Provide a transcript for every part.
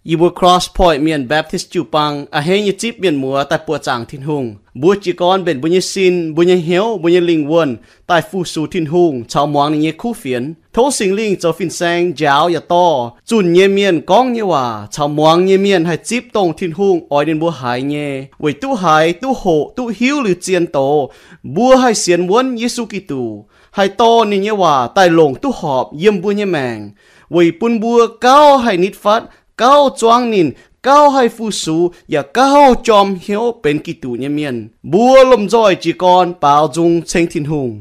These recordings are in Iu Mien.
Yie mbuo Cross Point Mienh Baptist jiu-baang a'hneiv nyei zipv mienh muoz daaih buoqc zaangc Tin-Hungh. Mbuo jiez gorn mbenc mbuo nyei sin, mbuo nyei hnyouv, mbuo nyei lingh wuonh daaih fu-sux Tin-Hungh caux muangx ninh nyei kuv fienx. Tov Singx Lingh zoux fin-saeng njaaux yaac dorh zunh nyei mienh gorngv nyei waac caux muangx nyei mienh haih zipv dongh Tin-Hungh oix ninh mbuo haiz nyei, weic duqv haiz, duqv hoqc, duqv hiuv liuz zien doz, mbuo haih sienx wuonv Yesu Giduc, haih dorh ninh nyei waac daaih longc duqv horpc yiem mbuo nyei maengc, weic bun mbuo gauh haih nitv fatv, gauh zuangv ninh, gauh haih fu-sux, yaac gauh jorm hnyouv benx Giduc nyei mienh. Mbuo lomh nzoih jiez gorn baaux nzung ceng Tin-Hungh.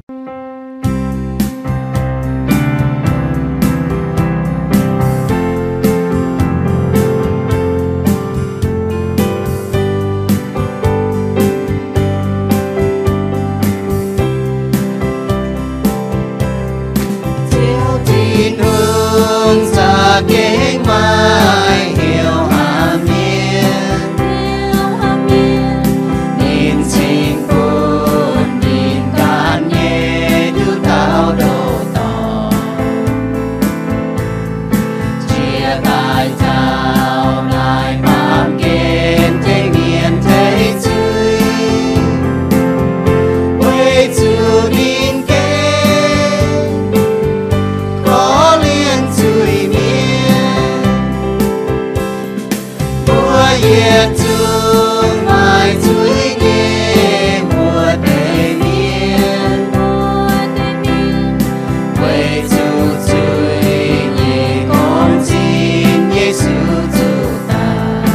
Ziouv Tin-Hungh za'gengh maaih hnyouv hnamv mienh. Ninh cingx bun ninh ganh nyei nduqc dauh ndoqc dorngc, jiex daaih nzauh naaiv baamh gen tengx mienh tei zuiz, weic zuqc ninh gengh korv-lienh zuiz-mienh. Mbuo yietc zungv maaih zuiz nyei wuov deix mienh, weic zuqc zuiz nyei gong-zinh Yesu zuqc daic,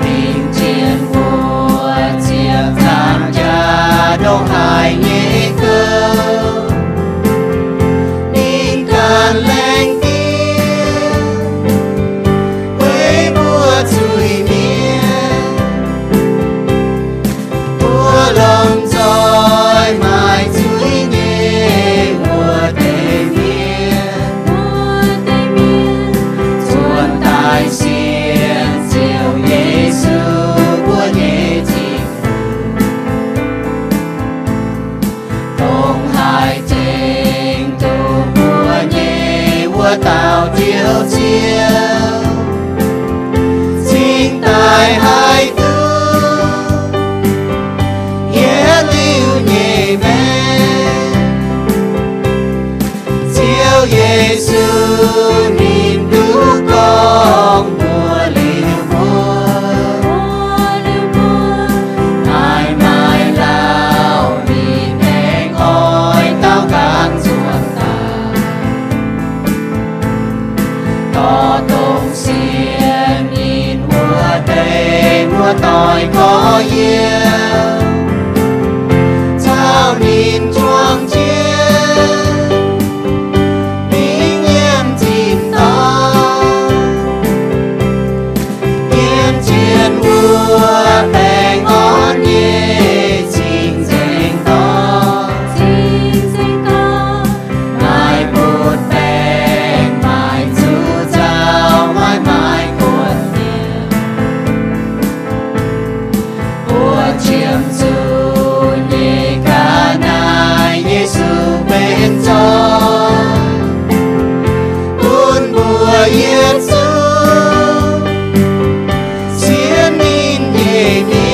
dingc jienv wuov ziepc nzaangc jaax ndongc haaix nyei gouv, ninh ganh laengz diev weic mbuo zuiz-mienh. Mbuo lomh nzoih maaih zuiz nyei wuov deix mienh, zuonx daaih sienx Ziouv Yesu, mbuo nyei Tin-Hungh, dongh haih tengx duqv mbuo nyei wuov dauh Ziouv Ziouv, cingx daaih haih duqv yietc liuz nyei maengc. Ziouv Yesu ninh duqv gorngv mbuox liuz mbuo, maaih maaih lauh ninh aengx oix daaux nqaang nzuonx daaih, dorh dongh sienx ninh wuov deix muoz-doic gorx-youz caux ninh juangc jienv mingh yiem tin-dorngh, yiem jienv wuov baengh orn nyei cing-nzengc dorngh. Maaih butv-baengc, maaih zuqc nzauh, maaih maaih kuotv mienh. Mbuo qiemx zuqc nyei ga'naaiv Yesu benx zorng bun mbuo yietc zungv sienx ninh nyei mienh.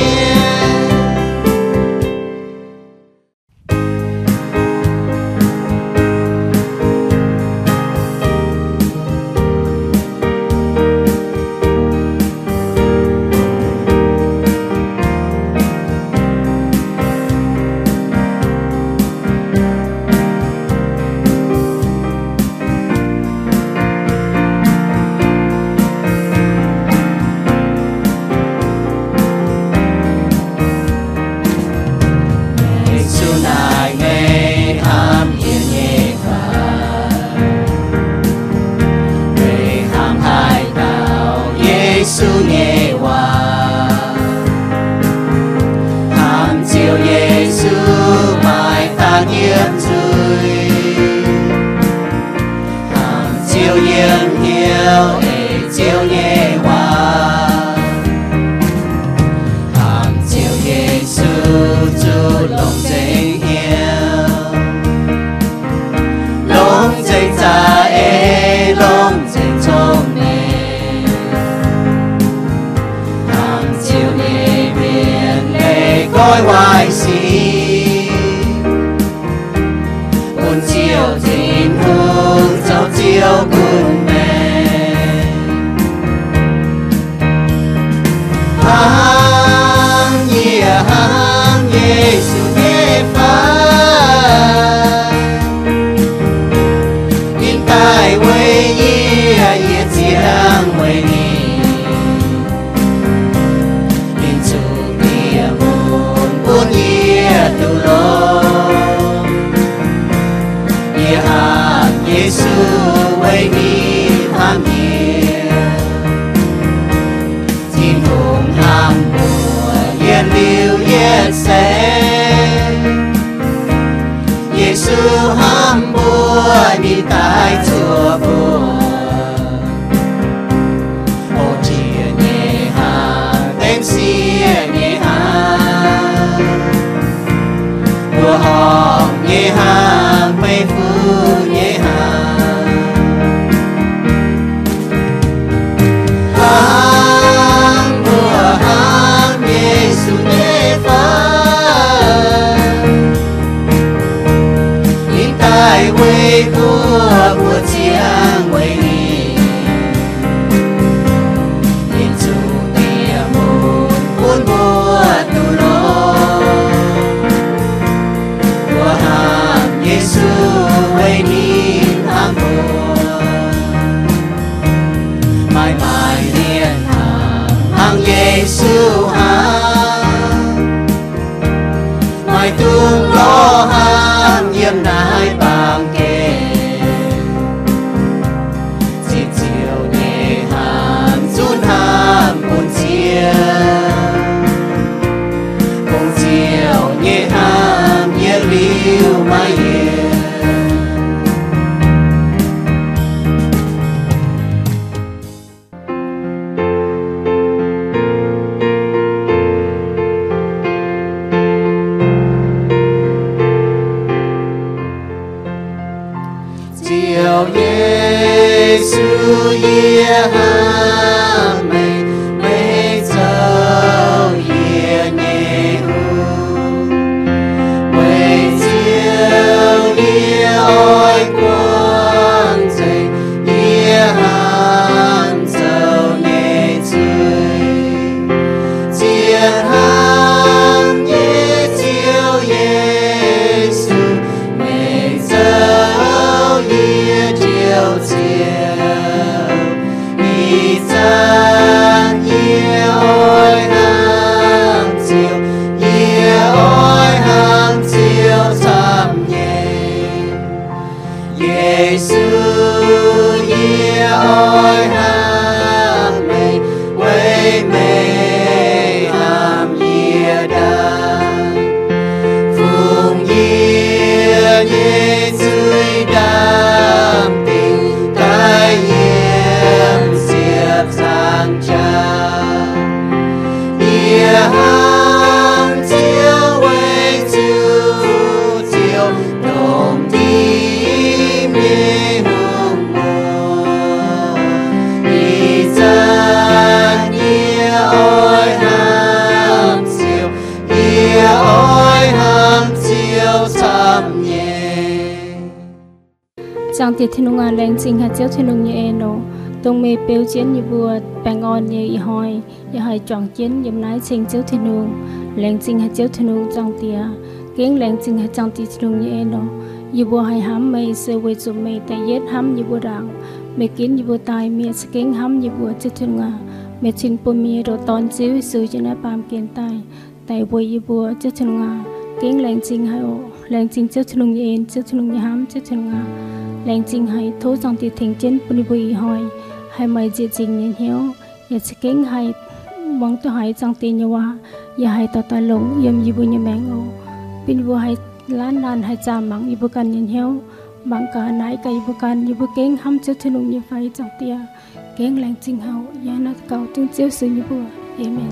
Yesu naaic meih hnamv yie nyei fai? Meih hnamv haaix dauh Yesu nyei waac? Hnamv Ziouv Yesu maaih dangh yiem nzuih. Hnamv Ziouv yiem hnyouv ei Ziouv nyei waac. Hnamv Ziouv Yesu zuqc longc nzengc hnyouv, longc nzengc za'eix, longc nzengc cong nyei hnamv, meih fu nyei hnamv. Hnamv mbuo hnamv Yesu nyei fai? Ninh daaih weic mbuo, mbuo ziangh weic ninh. Ninh zuqc diex mun bun mbuo duqv longx. Mbuo hnamv Yesu weic ninh hnamv mbuo. Maaih maaic mienh hnangv Yesu hnamv, maaih dungz lorz hnamv yiem naaiv baamh gen. Zipv Ziouv nyei hnamv zungv hnamv bun Ziouv. Bun Ziouv nyei hnamv yietc liuz maiv yienc. Ziouv Yesu, yie hnamv meih, meih zoux yie nyei hungh. Weic Ziouv yie oix guangc nzengc yie hnamv zoux nyei zuiz. Zien hnamv nyei Ziouv Yesu, meih zoux yie Njoux Ziouv. Ih zanc yie oix hnamv Ziouv, yie oix hnamv Ziouv camv nyei. Yesu, yie oix hnamv meih, weic meih hnamv yie ndaangc. Fungx yie nyei zuiz ndaamv-dingh daaih yiem ziepc nzaangc jaax. Yie hnamv Ziouv weic zuqc Ziouv dongh njimv nyei hungh muoz. Ih zanc yie oix hnamv Ziouv, yie oix hnamv Ziouv camv nyei. Zaangc Diex Tin-Hungh aac, laengz zingh haic Ziouv Tin-Hungh nyei en oc, dongh meih beu jienv yie mbuo baengh orn nyei ih hnoi, yaac haih juangc jienv yiem naaiv ceng Ziouv Tin-Hungh. Laengz zingh haic Ziouv Tin-Hungh, Zaangc Diex. Gengh laengz zingh haic Zaangc Diex Tin-Hungh nyei en oc. Yie mbuo haih hnamv meih se weic zuqc meih da'yietv hnamv yie mbuo ndaangc. Meih ginv yie mbuo daaih, meih za'gengh hnamv yie mbuo, Ziouv Tin-Hungh aac. Meih cingx bun meih nyei ndoqc Dorn, Ziouv Yesu, yiem naaiv baamh gen daaih, daaih weic yie mbuo, Ziouv Tin-Hungh aac. Gengh laengz zingh haic oc. Laengz zingh Ziouv Tin-Hungh nyei en, Ziouv Tin-Hungh nyei hnamv, Ziouv Tin-Hungh aac. Laengz zingh haic, tov Zaangc Diex tengx jienv bun yie mbuo ih hnoi haih maaih nzieqc zingc nyei hnyouv, yaac za'gengh haih muangx duqv haiz Zaangc Diex nyei waac, yaac haih dorh daaih longc yiem yie mbuo nyei maengc oc. Bun yie mbuo haih laanh laanh haih zaah mangc yie mbuo ganh nyei hnyouv, mangc gaax naaic gaax yie mbuo ganh, yie mbuo gengh hnamv Ziouv Tin-Hungh nyei fai, Zaangc Diex. Gengh laengz zingh haic. Yie naaiv daux gaux dengv Ziouv Yesu nyei mbuox. Aamen.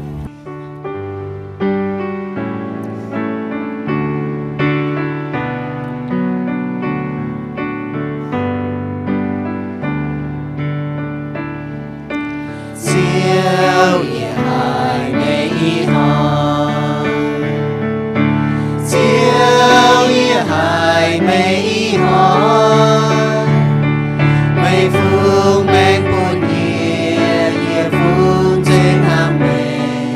Ziouv, yie haiz meih ih hnoi. Ziouv, yie haiz meih ih hnoi. Meih fungx maengc bun yie, yie fungx nzengc hnamv meih.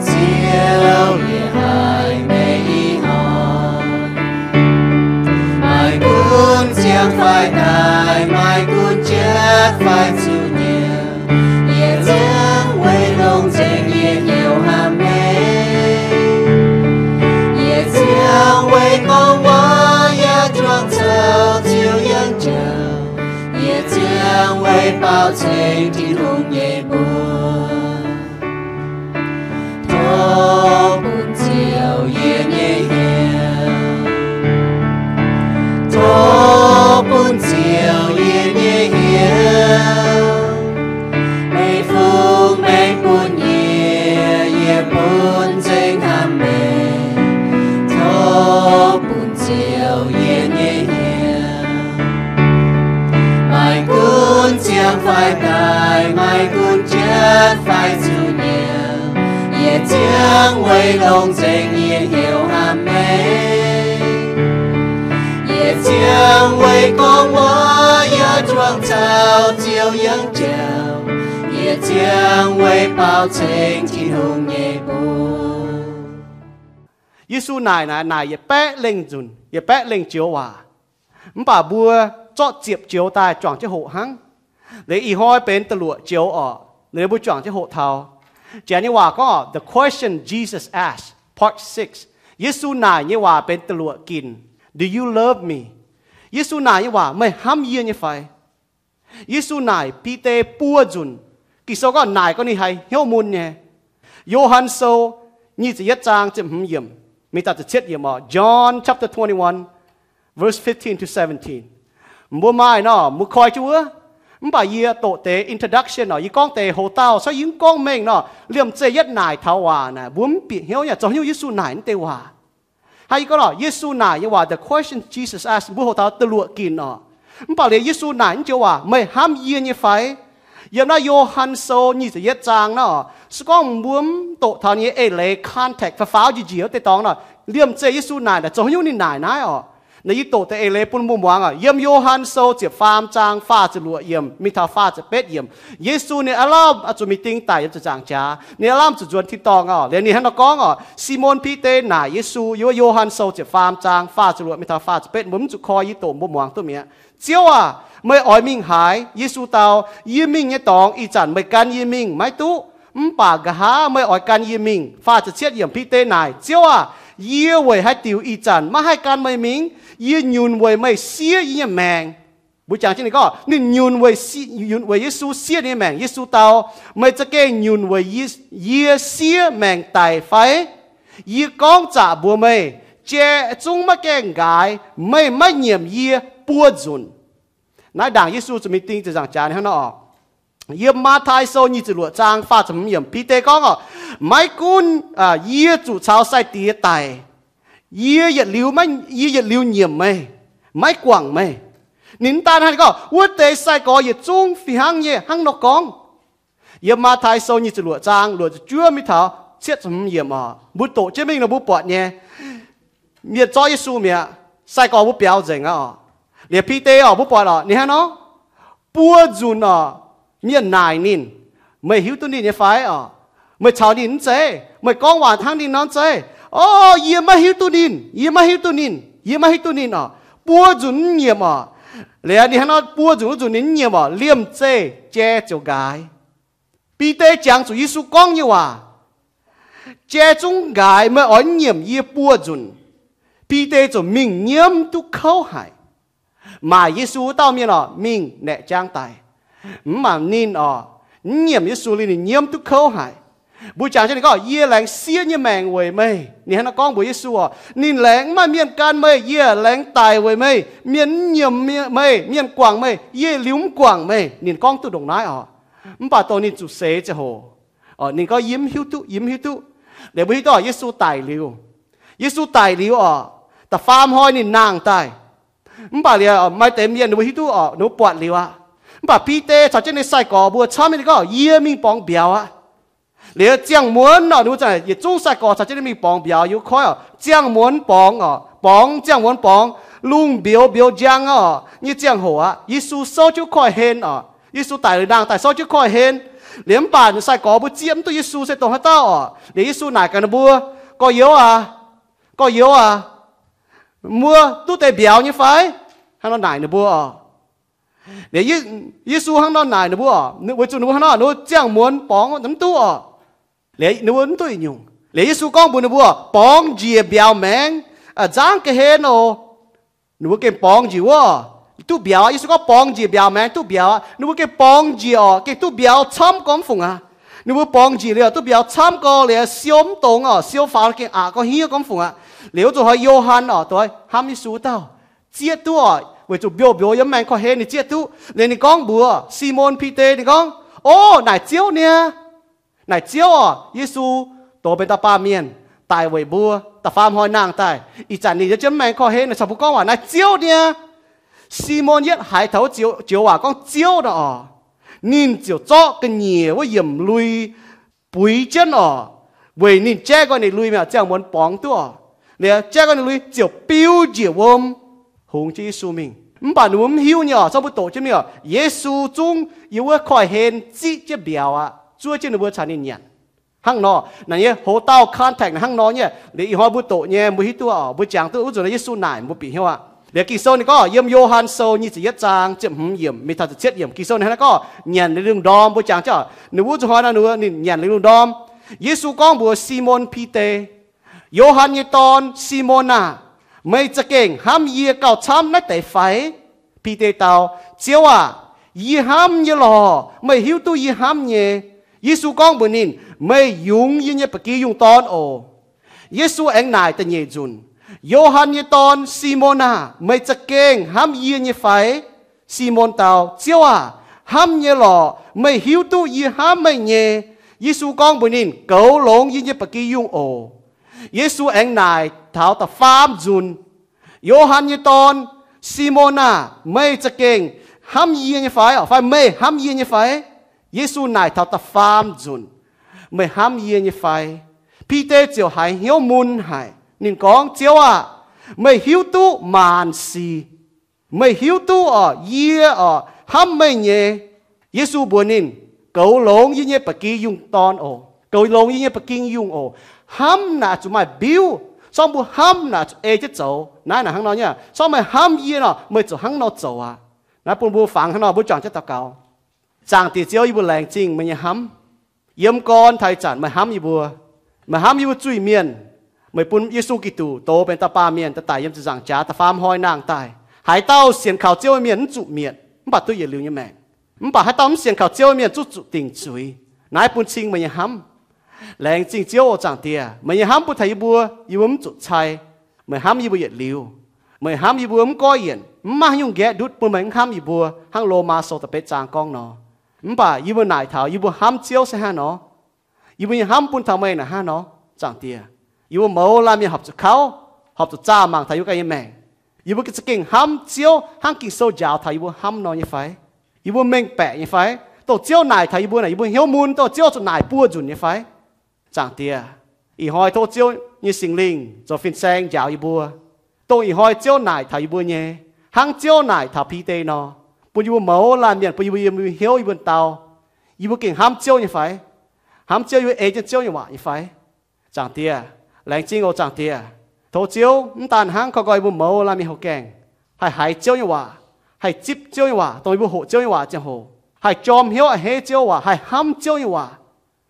Ziouv, yie haiz meih ih hnoi. Maaih gunv ziangh fai daaih, maaih gunv jatv fai zuqc nyiemc, yie ziangh weic longx nzengc yie hnyouv hnamv meih. Yie ziangh weic gorngv waac yaac juangc caux Ziouv yangh jauv. Yie ziangh weic baaux ceng Tin-Hungh nyei mbuox. Tov bun Ziouv yie nyei hnyouv. Tov bun Ziouv yie nyei hnyouv. Meih fungx maengc bun yie, yie bun nzengc hnamv meih. Tov bun Ziouv Fai daaih maiv gunv janv fai zuqc nyiemc, yie ziangh weic longx nzengc yie hnyouv hnamv meih. Yie ziangh weic gorngv wuov yie juangc caux Ziouv yangh jauv. Yie ziangh weic baaux ceng Tin-Hungh nyei mbuox. Yesu naaic naaic, naaic yietc baeqv lengh nzunc, yietc baeqv lengh joux waac. Mv baac mbuo zorqv ziepc joux daaih juangc jienv hoqc hnangv. Liuz ih hnoi benx da'luoqc joux orqc, liuz mbuo juangc jienv hoqc taux. Janx nyei waac gorngv orqc, The Question Jesus Asked, Part six. Yesu naaic nyei waac benx da'luoqc ginc. Do you love me? Yesu naaic nyei waac, meih hnamv yie nyei fai? Yesu naaic Bide buo nzunc. Ging-Sou gorngv naaic gorngv ninh haiz hnyouv mun nyei. Yo^han Sou nyic ziepc yietv zaang ziepc hmz yiemc mingh daaih ziepc cietv yiemc orqc. John chapter twenty-one, verse fifteen to seventeen. Mbuo maaih nor, mbuo koi jienv wuov. Mv baac yie doqc deix introduction orqc, yie gorngv deix hoc-dauh, se yie mv gorngv mengh nor, liemh zeih yietv naaic taux waac naaic, mbuo mv bieqc hnyouv nyei, zoux hnyouv Yesu naaic naaiv deix waac. Hnangv yie gorngv nor, Yesu naaic nyei waac, the question Jesus asked, mbuo hoqc taux da'luoqc ginc orqc. Mv baac liuz Yesu naaic naaiv joux waac, meih hnamv yie nyei fai? Yiem naaiv Yo^han Sou nyic ziepc yietv zaang naaiv orqc, se gorngv mbuo mv doqc taux ninh nyei eix leiz context, faaux faaux njiec njiec wuov deix dorngx nor, liemh zeih Yesu naaic naaic zoux haaix nyungc ninh naaic naaiv orqc. Naaiv yie doqc deix eix leiz bun mbuo muangx orqc. Yiem Yo^han Sou ziepc faam zaang faah ziepc luoqc yiemc mingh taux faah ziepc betv yiemc, Yesu ninh aav lamh zuqc mingh ding daic yiem ziepc nzaangc jaax, ninh aav lamh zuqc nzuonx tin-dorngh orqc. Liuz ninh hnangv nor gorngv orqc, Simon Bide naaic Yesu, yiem Yo^han Sou ziepc faam zaang faah ziepc luoqc mingh taux faah ziepc betv, mbuo mv zuqc koi, yie doqc mbuo muangx duqv mi'aqv. Ziouv aac, meih oix mingh haaix? Yesu dau, Yie mingh nyei dorngx ih zanc meih gan yie mingh maiv duqv, mv baac nqa'haav meih oix gan yie mingh. Faah ziepc cietv yiemc, Bide naaic, Ziouv aac, yie weic haaix diuc ih zanc maiv haih gan meih mingh? Yie nyunc weic meih siev yie nyei maengc. Mbuo jangx jienv ninh gorngv, ninh nyunc weic, nyunc weic Yesu siev ninh nyei maengc. Yesu dau, Meih za'gengh nyunc weic yie, yie siev maengc daic fai? Yie gorngv zaqc mbuox meih, jai zungv maiv gaengh nqaaix meih maiv nyiemc yie buo nzunc. Naaiv ndaangc Yesu zuqc mingh ding ziepc nzaangc jaax hnangv nor orqc. Yiem Matv^tai Sou nyic ziepc luoqc zaang faah ziepc hmz yiemc, Bide gorngv orqc, Maiv gunv yie zuqc caux sai-diex daic, yie yietc liuz, yie yietc liuz nyiemc meih, maiv guangc meih. Ninh mv daan hnangv, ninh gorngv, Wuov deix sai-gorx yietc zungv fih hnangv nyei hnangv nor gorngv. Yiem Matv^tai Sou nyic ziepc luoqc zaang luoqc ziepc juov mingh taux cietv ziepc hmz yiemc orqc, mbuo doqc jienv mingh nor mbuo buatc nyei. Mienh zorqv Yesu mi'aqv, sai-gorx mbuo biaux nzengc aqv orqc. Liuz Bide orqc, mbuo buatc orqc, ninh hnangv nor, buo nzunc orqc, mienh naaic ninh, Meih hiuv duqv ninh nyei fai orqc? Meih caux ninh mv zeiz? Meih gorngv waac hnangv ninh nor mv zeiz? Orv, yie maiv hiuv duqv ninh, yie maiv hiuv duqv ninh, yie maiv hiuv duqv ninh orqc. Buo nzunc mv nyiemc orqc. Liuz ninh hnangv nor buo nzunc wuov nzunc ninh mv nyiemc orqc, liemh zeih jai ziouc nqaaix. Bide jangx zuqc Yesu gorngv nyei waac, Jai zungv nqaaix, meih oix mv nyiemc yie buo nzunc. Bide ziouc mingh nyiemv duqv kouv haic. Maaic Yesu wuov dauh mienh orqc, mingh naeqc jaang daic. Mv baac ninh orqc, mv nyiemc Yesu liuz ninh nyiemv duqv kouv haic. Mbuo jangx jienv ninh gorngv, Yie laengz siev nyei maengc weic meih. Ninh hnangv naaiv gorngv mbuox Yesu orqc, Ninh laengz mv maaih mienh gan meih, yie laengz daic weic meih. Mienh mv nyiemc meih, mienh guangc meih, yie liuz mv guangc meih. Ninh gorngv duqv ndongc naaiv orqc. Mv baac dongh ninh zuqc seix ziangh hoc, ninh gorngv, Yie mv hiuv duqv, yie mv hiuv duqv. Liuz mbuo hiuv duqv orqc, Yesu daic liuz, Yesu daic liuz orqc, da'faam hnoi ninh nangh daaih. Mv baac liuz maaih deix mienh ninh mbuo hiuv duqv orqc, ninh mbuo buatc liuz aqv. Mv baac Bide caux jienv ninh sai-gorx mbuo camv nyei, ninh gorngv, Yie mingh borngz mbiauz aqv. Liuz ziangh muonz orqc, ninh mbuo za'gengh yietc zungv sai-gorx caux jienv ninh mingh borngz mbiauz. Yie koiv orqc, ziangh muonz borngz orqc, borngz ziangh muonz borngz, lungh mbiouz mbiouz njang orqc nyei ziangh hoc aqv, Yesu souv jienv wuov koiv-hlen orqc. Yesu daic liuz nangh daaih souv jienv koiv-hlen. Liuz mv baac sai-gorx mbuo zieqv mv duqv Yesu se dongh haaix dauh orqc. Liuz Yesu naaic gaax ninh mbuo, Gorx-youz aac, gorx-youz aac, muoz duqv deix mbiauz nyei fai? Hnangv nor naaic ninh mbuo orqc. Liuz Yesu hnangv nor naaic ninh mbuo orqc, weic zuqc ninh mbuo hnangv nor, ninh mbuo ziangh muonz borngz mv duqv orqc. Liuz ninh mbuo mv duqv yietc nyungc. Liuz Yesu gorngv mbuox ninh mbuo, Borngz njiec mbiauz maengx, nzangv ga'hlen oc. Ninh mbuo gengh borngz njiec wuov, duqv mbiauz. Yesu gorngv, Borngz njiec mbiauz maengx, duqv mbiauz. Ninh mbuo gengh borngz njiec orqc, gengh duqv mbiauz camv gormx fungc aqv. Ninh mbuo borngz njiec liuz duqv mbiauz camv gorx, liuz siou mv dongz orqc, siou faaux gengh aqc gorx hniev gormx fungc aqv. Liuz wuov zuqc hnoi Yo^han orqc, doix hnamv Yesu wuov dauh, zieqv duqv orqc, weic zuqc mbiouh mbiouh yiem maengx korv-hlen ninh zieqv duqv. Liuz ninh gorngv mbuox Simon Bide, ninh gorngv, O, naaic Ziouv niaa. Naaic Ziouv orqc. Yesu doz benx dauh baamh mienh, daic weic mbuo, da'faam hnoi nangh daaih. Ih zanc ninh yiem jienv maengx korv-hlen, ninh caux mbuo gorngv waac, Naaic Ziouv niaa. Simon yietv haiz taux wuov joux waac gorngv Ziouv nor orqc, Ninh ziouc zorqv ga'nyiec wuov yiemc lui buix jienv oc, weic ninh jaiv nqoi ninh lui mi'aqv, ziangh muonz borngz duqv oc. Liuz jaiv nqoi ninh lui ziouc biu njiec wuom hungx jienv Yesu mingh. Mv baac ninh mbuo mv hiuv nyei oc, zorqv mbuo doqc jienv mingh oc, Yesu zungv yiem wuov koiv-hlen ziqv jienv mbiauz aqv, zuov jienv ninh mbuo caux ninh nyanc. Hnangv nor, naaiv nyei hoz dauh context naaiv hnangv nor nyei. Liuz ih hnoi mbuo doqc nyei, mbuo hiuv duqv oc, mbuo jangx duqv wuov nzunc naaiv Yesu naaic mbuo bieqc hnyouv aqv. Liuz Ging-Sou ninh gorngv yiem Yo^han Sou nyic ziepc yietv zaang ziepc hmz yiemc mingh taux ziepc cietv yiemc, Ging-Sou ninh hnangv naaiv gorngv, nyanc liuz lungh ndorm, mbuo jangx jienv oc, ninh wuov zuqc hnoi naaiv ninh nyanc liuz lungh ndorm. Yesu gorngv mbuox Simon Bide, Yo^han nyei dorn, Simon aah! Meih za'gengh hnamv yie gauh camv naaiv deix fai? Bide dau, Ziouv aah! Yie hnamv nyei lorqc. Meih hiuv duqv yie hnamv nyei. Yesu gorngv mbuox ninh, Meih yungz yie nyei ba'gi yungh dorn oc. Yesu aengx naaic da'nyeic nzunc, Yo^han nyei dorn, Simon aah! Meih za'gengh hnamv yie nyei fai? Simon dau, Ziouv aah! Hnamv nyei lorqc. Meih hiuv duqv yie hnamv meih nyei. Yesu gorngv mbuox ninh, Goux longx yie nyei ba'gi yungh oc. Yesu aengx naaic taux da'faam nzunc, Yo^han nyei dorn, Simon aah! Meih za'gengh hnamv yie nyei fai? Fai meih hnamv yie nyei fai? Yesu naaic taux da'faam nzunc, Meih hnamv yie nyei fai? Bide ziouc haiz hnyouv mun haic. Ninh gorngv, Ziouv aah! Meih hiuv duqv maanc sic. Meih hiuv duqv oc, yie oc, hnamv meih nyei. Yesu mbuox ninh, Goux longx yie nyei ba'gi yungh dorn oc. Goux longx yie nyei ba'gi yungh oc. Hnamv naaic zuqc maaih mbiuv. Corngv mbuo hnamv naaic zuqc ei jienv zoux. Naaiv naaic hnangv nor nyei, corngv meih hnamv yie nor, meih ziouc hnangv nor zoux aqv. Naaiv bun mbuo fangx hnangv nor, mbuo juangc jienv daux gaux. Zaangc Diex Ziouv, yie mbuo laengz zingh meih nyei hnamv. Yiem gorn taux ih zanc meih hnamv yie mbuo. Meih hnamv yie mbuo zuiz-mienh. Meih bun Yesu Giduc dox benx dauh baamh mienh daaih daic yiem ziepc nzaangc jaax da'faam hnoi nangh daaih. Haaix dauh sienx kaux Ziouv nyei mienh mv zuqc mietc, mv baac duqv yietc liuz nyei maengc. Mv baac haaix dauh mv sienx kaux Ziouv nyei mienh zungv zuqc dingc zuiz. Naaiv bun cing meih nyei hnamv. Laengz zingh Ziouv oc Zaangc Diex, meih nyei hnamv bun taux yie mbuo, yie mbuo mv zuqc cai. Meih hnamv yie mbuo yietc liuz. Meih hnamv yie mbuo mv goiv yienc, mv maaih haaix nyungc nqaeqv ndutv bun meih mv hnamv yie mbuo, hnangv Lomaa Sou da'betv zaang gorngv nor. Mv baac yie mbuo naaic taux yie mbuo hnamv Ziouv se hnangv nor. Yie mbuo nyei hnamv bun taux meih naaic hnangv nor, Zaangc Diex. Yie mbuo mouz laanh mienh horpc zuqc kauv, horpc zuqc zaah mangc taux yie mbuo ganh nyei maengc. Yie mbuo za'gengh hnamv Ziouv hnangv Ging-Sou njaaux taux yie mbuo hnamv nor nyei fai? Yie mbuo mengh baeqc nyei fai? Dongh Ziouv naaic taux yie mbuo naaic, yie mbuo hnyouv mun, dongh Ziouv zuqc naaic buo nzunc nyei fai? Zaangc Diex, ih hnoi tov Ziouv nyei Singx Lingh zoux fin-saeng njaaux yie mbuo. Dongh ih hnoi Ziouv naaic taux yie mbuo nyei, hnangv Ziouv naaic taux Bide nor, bun yie mbuo mouz laanh mienh, bun yie mbuo yiem hnyouv yie mbuo dau, yie mbuo gengh hnamv Ziouv nyei fai? Hnamv Ziouv, yie mbuo ei jienv Ziouv nyei waac nyei fai? Zaangc Diex, laengz zingh oc Zaangc Diex. Tov Ziouv mv daan hnangv koi nqoi yie mbuo mouz laanh mienh houh gaengh haih haiz Ziouv nyei waac, haih zipv Ziouv nyei waac, dongh yie mbuo hoqc Ziouv nyei waac ziangh hoc, haih jorm hnyouv a'hneiv Ziouv waac, haih hnamv Ziouv nyei waac,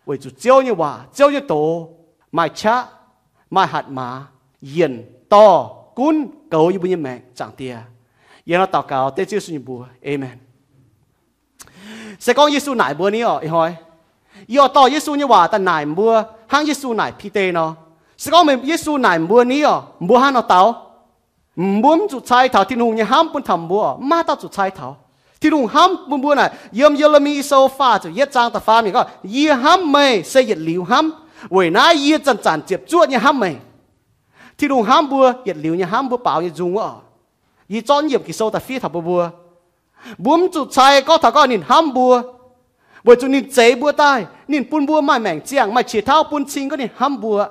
weic zuqc Ziouv nyei waac, Ziouv nyei doz maaih qaqv, maaih hatc maaz, yienc, dorh, gunv, goux yie mbuo nyei maengc, Zaangc Diex. Yie hnangv nor daux gaux dengv Ziouv Yesu nyei mbuox, aamen. Se gorngv Yesu naaic mbuo ni oc, ih hnoi yie oix dorh Yesu nyei waac daaih naaic mbuo, hnangv Yesu naaic Bide nor. Se gorngv meih Yesu naaic mbuo ni oc, mbuo hnangv nor daux, mbuo mv zuqc cai taux Tin-Hungh nyei hnamv bun taux mbuo oc, mv maaih dauh zuqc cai taux. Tin-Hungh hnamv bun mbuo naaic, yiem Ye^le^mi Sou faah ziepc yietv zaang da'faam yiemc gorngv, Yie hnamv meih se yietc liuz hnamv, weic naaiv yie zanc-zanc ziepc zuoqv nyei hnamv meih. Tin-Hungh hnamv mbuo yietc liuz nyei hnamv, mbuo baaux nyei nzung wuov oc. Yie zorqv yiemc Ging-Sou daaih fiev taux mbuo mbuo. Mbuo mv zuqc cai gorngv taux gorngv ninh hnamv mbuo, weic zuqc ninh zeix mbuo daaih, ninh bun mbuo maaih maengc ziangh, maaih qiex tauv bun cing gorngv ninh hnamv mbuo.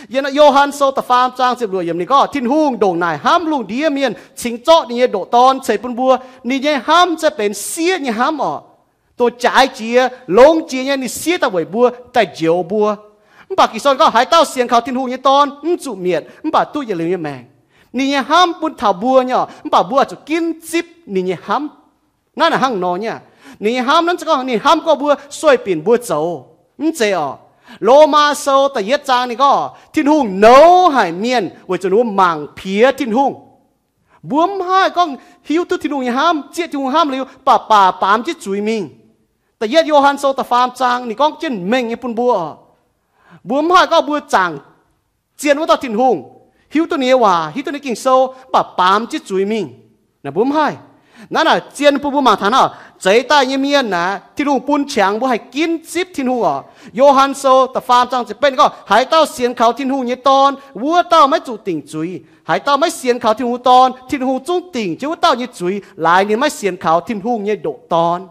Yiem Yo^han Sou da'faam zaang ziepc luoqc yiemc ninh gorngv, Tin-Hungh ndongc naaic hnamv lungh ndiev mienh cingx zorqv ninh nyei ndoqc Dorn ceix bun mbuo. Ninh nyei hnamv se benx sieqv nyei hnamv oc. Dongh jaaix jiex, longx jiex nyei ninh siev daaih weic mbuo, daaih njoux mbuo. Mv baac Ging-Sou gorngv, haaix dauh sienx kaux Tin-Hungh nyei Dorn mv zuqc mietc, mv baac duqv yietc liuz nyei maengc. Ninh nyei hnamv bun taux mbuo nyei oc, mv baac mbuo zuqc ginv zipv ninh nyei hnamv. Naaiv naaic hnangv nor nyei. Ninh nyei hnamv naaiv se gorngv ninh hnamv gorngv mbuo sueih binc mbuo zoux. Mv zeiz oc. Lomaa Sou da'yietv zaang ninh gorngv, Tin-Hungh nouz haic mienh weic zuqc ninh mbuo mangc piex Tin-Hungh. Mbuo mv haih gorngv hiuv duqv Tin-Hungh nyei hnamv, zieqv Tin-Hungh hnamv liuz, baac baac baamz jienv zuiz mingh. Da'yietv Yo^han Sou da'faam zaang ninh gorngv jienv mengh nyei bun mbuo oc. Mbuo mv haih gorngv mbuo zaangc zien wuov dauh Tin-Hungh, hiuv duqv ninh nyei waac, hiuv duqv ninh Ging-Sou, mv baac baamz jienv zuiz mingh. Naaic mbuo mv haih. Naaiv naaic zien bun mbuo mangc taux naaiv, zeix daaih nyei mienh naaic, Tin-Hungh bun qangx mbuo haih ginv zipv Tin-Hungh oc. Yo^han Sou da'faam zaang ziepc betv ninh gorngv, haaix dauh sienx kaux Tin-Hungh nyei Dorn, wuov dauh maiv zuqc dingc zuiz. Haaix dauh maiv sienx kaux Tin-Hungh Dorn, Tin-Hungh zungv dingc jienv wuov dauh nyei zuiz, laaix ninh maiv sienx kaux Tin-Hungh nyei ndoqc Dorn.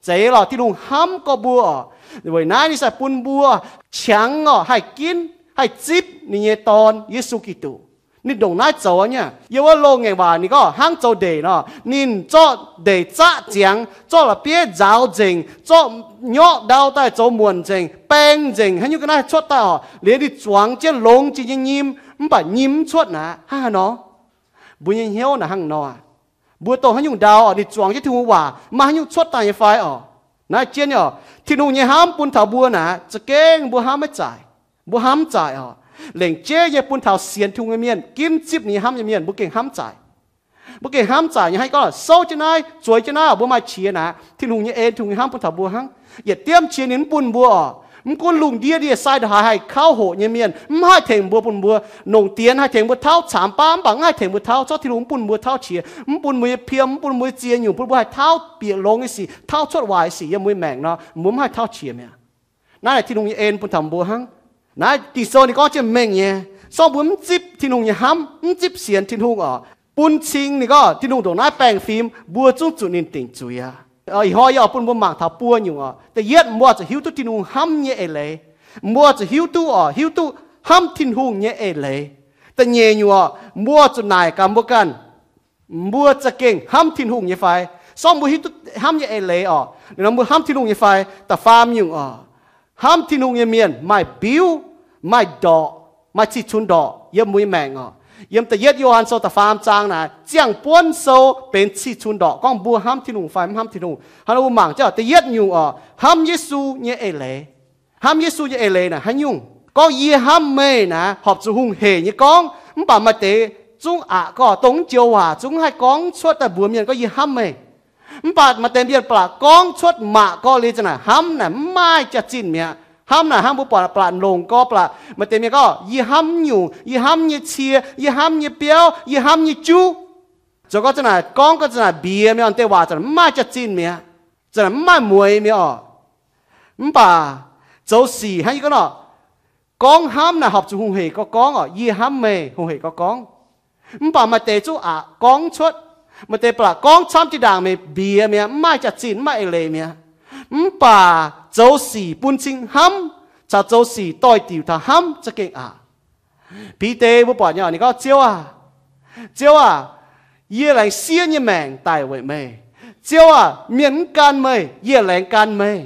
Zeiz lorqc, Tin-Hungh hnamv gorx mbuo oc. Weic naaiv ninh sai bun mbuo qangx oc, haih ginv, haih zipv ninh nyei Dorn, Yesu Giduc. Ninh ndongc naaiv zoux nyei. Yiem wuov loz-ngaengc waac ninh gorngv hnangv zoux ndeic nor, ninh zorqv ndeic zaqv ziangx, zorqv la'bieiv nzaaux nzengc, zorqv nyorqv ndau daaih zoux muonc nzengc, baeng nzengc, haaix nyungc ga'naaiv cuotv daaih oc, liuz ninh zuangx jienv longx jiex nyei nyim, mv baac nyim mv cuotv naaic, hnangv haaix nor? Mbuo nyei hnyouv naaic hnangv nor. Mbuo dongh haaix nyungc ndau oc, ninh zuangx jienv Tin-Hungh waac, maaih haaix nyungc cuotv daaih nyei fai oc? Naaiv jienv nyei oc, Tin-Hungh nyei hnamv bun taux mbuo naaic, za'gengh mbuo hnamv maiv zaaic. Mbuo hnamv zaaic oc. Lengc jeiv nyei bun taux sienx Tin-Hungh nyei mienh, ginv zipv ninh nyei hnamv nyei mienh, mbuo gengh hnamv zaaic. Mbuo gengh hnamv zaaic nyei. Hnangv gorngv souv jienv naaiv, zueiz jienv naaiv oc, mbuo maaih qiex naaic, Tin-Hungh nyei en, Tin-Hungh nyei hnamv bun taux mbuo hnangv. Yietc diemv qiex ninh mv bun mbuo oc. Mv gunv lungh ndiev ndie-sai ndongc haaix haih kauv hoqc nyei mienh, mv haih tengx mbuo, bun mbuo nongc dienx haih tengx mbuo tauv caamx baav, mv baac mv haih tengx mbuo tauv. Zorqv Tin-Hungh mv bun mbuo tauv qiex, mv bun mbuo nyei piem, mv bun mbuo nyei ziex nyungc, bun mbuo haih tauv bieqc longx nyei sic, tauv cuotv waaic sic yiem mbuo nyei maengc nor, mbuo mv haih tauv qiex mi'aqv. Naaiv Tin-Hungh nyei en bun taux mbuo hnangv. Naaiv Ging-Sou ninh gorngv jienv mengh nyei, se gorngv mbuo mv zipv Tin-Hungh nyei hnamv, mv zipv sienx Tin-Hungh oc, bun cing ninh gorngv Tin-Hungh ndongc naaiv baengh fim, mbuo zungv zuqc ninh dingc zuiz aqv. Ih hnoi yie oix bun mbuo mangc taux buo nyungc oc. Da'yietv, mbuo zuqc hiuv duqv Tin-Hungh hnamv nyei eix leiz. Mbuo zuqc hiuv duqv oc, hiuv duqv hnamv Tin-Hungh nyei eix leiz. Da'nyeic nyungc oc, mbuo zuqc naaic gaax mbuo ganh, mbuo za'gengh hnamv Tin-Hungh nyei fai? Se gorngv mbuo hiuv duqv hnamv nyei eix leiz oc, ninh nor mbuo hnamv Tin-Hungh nyei fai? Da'faam nyungc oc, hnamv Tin-Hungh nyei mienh maaih mbiuv, maaih ndorqc, maaih cih cunx ndorqc yiem mbuo nyei maengc oc. Yiem da'yietv Yo^han Sou da'faam zaang naaic, ziangh buonv sou benx cih cunx ndorqc gorngv mbuo hnamv Tin-Hungh fai mv hnamv Tin-Hungh. Hnangv nor mbuo mangc jienv oc, da'yietv nyungc oc, hnamv Yesu nyei eix leiz. Hnamv Yesu nyei eix leiz naaic haaix nyungc? Gorngv yie hnamv meih naaic, horpc zuqc hungh heic nyei gorngv. Mv baac maaih deix zungv aqc gorngv dongh mv joux waac zungv haih gorngv cuotv daaih mbuox mienh gorngv yie hnamv meih. Mv baac maaih deix mienh blatc gorngv cuotv mangc gorngv liuz za'naaic hnamv naaic mv maaih jaax-zinh mi'aqv. Hnamv naaic hnangv mbuo buatc blatc longc gorngv blatc, maaih deix mienh gorngv yie hnamv nyungc, yie hnamv nyei cie, yie hnamv nyei biauv, yie hnamv nyei juv. Zoux gorngv za'naaic gorngv gorngv za'naaic mbiex mi'aqv, deix waac za'naaic mv maaih jaax-zinh mi'aqv, za'naaic mv maaih mueix mi'aqv oc. Mv baac zoux sic hnangv yie gorngv nor, gorngv hnamv naaic horpc zuqc hungh heic gorngv gorngv oc, yie hnamv meih, hungh heic gorngv gorngv. Mv baac maaih deix zungv aqc gorngv cuotv. Maaih deix blatc gorngv camv jiex ndaangc mingh mbiex mi'aqv, mv maaih jaax-zinh, mv maaih eix leiz mi'aqv. Mv baac zoux sic bun cing hnamv caux zoux sic doix-diuc taux hnamv za'gengh aqc. Bide mbuo buatc nyei oc, ninh gorngv, Ziouv aah! Ziouv aah! Yie laengz siev nyei maengc daic weic meih. Ziouv aah! Mienh mv gan meih, yie laengz gan meih.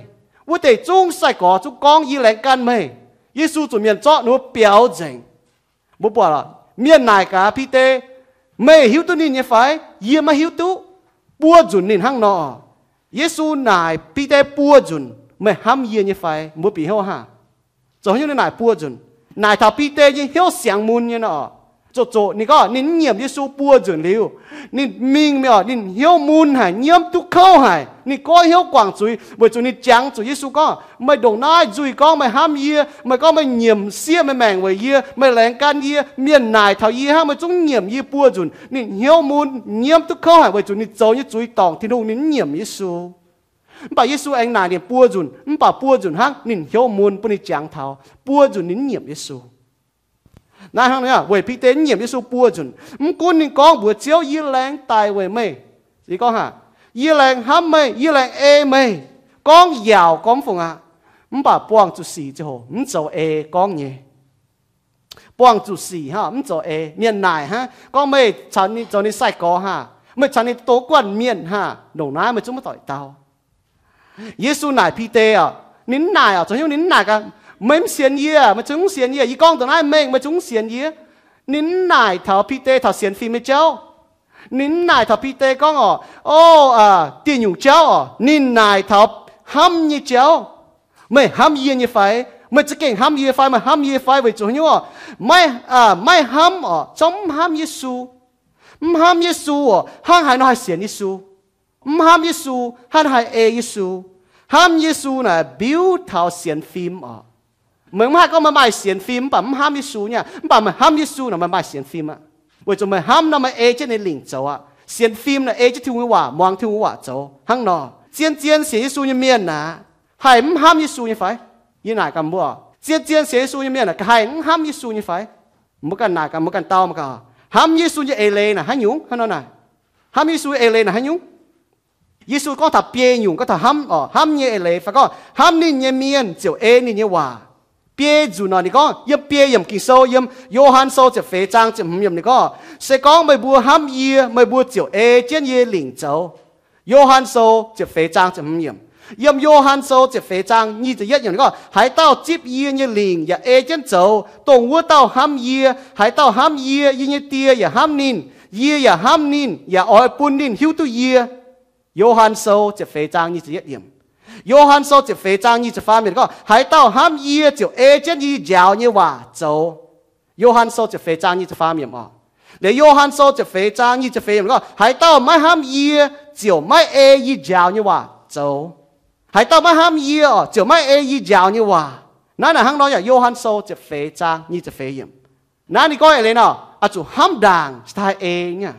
Wuov deix zungv sai-gorx zungv gorngv, yie laengz gan meih. Yesu zuqc mienh zorqv ninh mbuo biaux nzengc. Mbuo buatc oc, mienh naaic gaax Bide, meih hiuv duqv ninh nyei fai? Yie maiv hiuv duqv. Buo nzunc ninh hnangv nor. Yesu naaic Bide buo nzunc, meih hnamv yie nyei fai? Mbuo bieqc hnyouv hnangv. Zoux haaix nyungc ninh naaic buo nzunc? Naaic taux Bide nyei hnyouv siangx mun nyei nor. Zoqc zoqc ninh gorngv ninh mv nyiemc Yesu buo nzunc liuz, ninh mingh mingh oc, ninh hnyouv mun haic, nyiemv duqv kouv haic. Ninh goiv hnyouv guangc zuiz weic zuqc ninh jangx zuqc Yesu gorngv, meih ndongc naaiv nzuih gorngv meih hnamv yie, meih gorngv meih nyiemc siev meih maengc weic yie, meih laengz gan yie. Mienh naaic taux yie hnangv, meih zungv nyiemc yie buo nzunc. Ninh hnyouv mun nyiemv duqv kouv haic weic zuqc ninh zoux nyei zuiz dorngc Tin-Hungh, ninh mv nyiemc Yesu. Mv baac Yesu aengx naaic ninh buo nzunc, mv baac buo nzunc hnangv ninh hnyouv mun bun ninh jangx taux, buo nzunc ninh mv nyiemc Yesu. Naaiv hnangv nor, weic Bide mv nyiemc Yesu buo nzunc, mv gunv ninh gorngv mbuox Ziouv, yie laengz daic weic meih. Gorngv, yie laengz hnamv meih, yie laengz ei meih. Gorngv yaauc gorngv mv fungc aqv. Mv baac buangh zuqc sic ziangh hoc mv zoux ei gorngv nyei. Buangh zuqc sic hnangv mv zoux ei. Mienh naaic hnangv gorngv, meih caux ninh zoux ninh sai-gorx hnangv, meih caux ninh douz guanh mienh hnangv, ndongc naaiv meih zungv maiv doic dau. Yesu naaic Bide oc, ninh mv naaic oc, zoux haaix nyungc ninh mv naaic gaax, meih mv sienx yie, meih zungv mv sienx yie. Yie gorngv ndongc naaiv mengh, meih zungv mv sienx yie. Ninh mv naaic taux Bide taux sienx fim nyei jauv. Ninh mv naaic taux Bide gorngv oc, o, dieh nyungc jauv oc. Ninh naaic taux hnamv nyei jauv. Meih hnamv yie nyei fai? Meih za'gengh hnamv yie fai? Meih hnamv yie fai? Weic zuqc haaix nyungc oc? Maiv, maiv hnamv oc, zorngv mv hnamv Yesu. Mv hnamv Yesu oc, hnangv haaix nor haih sienx Yesu? Mv hnamv Yesu, hnangv haaix haih ei Yesu? Hnamv Yesu naaic mbiuv taux sienx fim oc. Meih mv haih gorngv meih maaih sienx fim mv baac mv hnamv Yesu nyei aqv. Mv baac meih hnamv Yesu naaic meih maaih sienx fim aqv. Weic zuqc meih hnamv nor meih ei jienv ninh lingc zoux aqv. Sienx fim naaic ei jienv Tin-Hungh nyei waac, muangx Tin-Hungh waac zoux hnangv nor. Zien-zien sienx Yesu nyei mienh naaic, haih mv hnamv Yesu nyei fai? Yie naaic gaax mbuo, zien-zien sienx Yesu nyei mienh naaic, haih mv hnamv Yesu nyei fai? Mbuo ganh naaic gaax, mbuo ganh dau mangc gaax, hnamv Yesu nyei eix leiz naaic haaix nyungc? Hnangv nor naaic, hnamv Yesu eix leiz naaic haaix nyungc? Yesu gorngv taux biei nyungc, gorngv taux hnamv oc, hnamv nyei eix leiz fai gorngv hnamv ninh nyei mienh ziouc ei ninh nyei waac. Biei nzunc nor ninh gorngv, yiem biei yiemc Ging-Sou, yiem Yo^han Sou ziepc feix zaang ziepc hmz yiemc ninh gorngv, se gorngv meih mbuo hnamv yie, meih mbuo ziouc ei jienv yie lingc zoux. Yo^han Sou ziepc feix zaang ziepc hmz yiemc. Yiem Yo^han Sou ziepc feix zaang nyic ziepc yietv yiemc ninh gorngv, haaix dauh zipv yie nyei lingc yaac ei jienv zoux, dongh wuov dauh hnamv yie. Haaix dauh hnamv yie, yie nyei Die yaac hnamv ninh. Yie yaac hnamv ninh yaac oix bun ninh hiuv duqv yie. Yo^han Sou ziepc feix zaang nyic ziepc yietv yiemc. Yo^han Sou ziepc feix zaang nyic ziepc faam yiemc gorngv, haaix dauh hnamv yie ziouc ei jienv yie njaaux nyei waac zoux. Yo^han Sou ziepc feix zaang nyic ziepc faam yiemc oc. Liuz Yo^han Sou ziepc feix zaang nyic ziepc feix yiemc gorngv, haaix dauh maiv hnamv yie ziouc maiv ei yie njaaux nyei waac zoux. Haaix dauh maiv hnamv yie oc, ziouc maiv ei yie njaaux nyei waac. Naaiv naaic hnangv nor yaac Yo^han Sou ziepc feix zaang nyic ziepc feix yiemc. Naaiv ninh gorngv eix leiz nor, oix zuqc hnamv ndaangc cingx daaih ei nyei.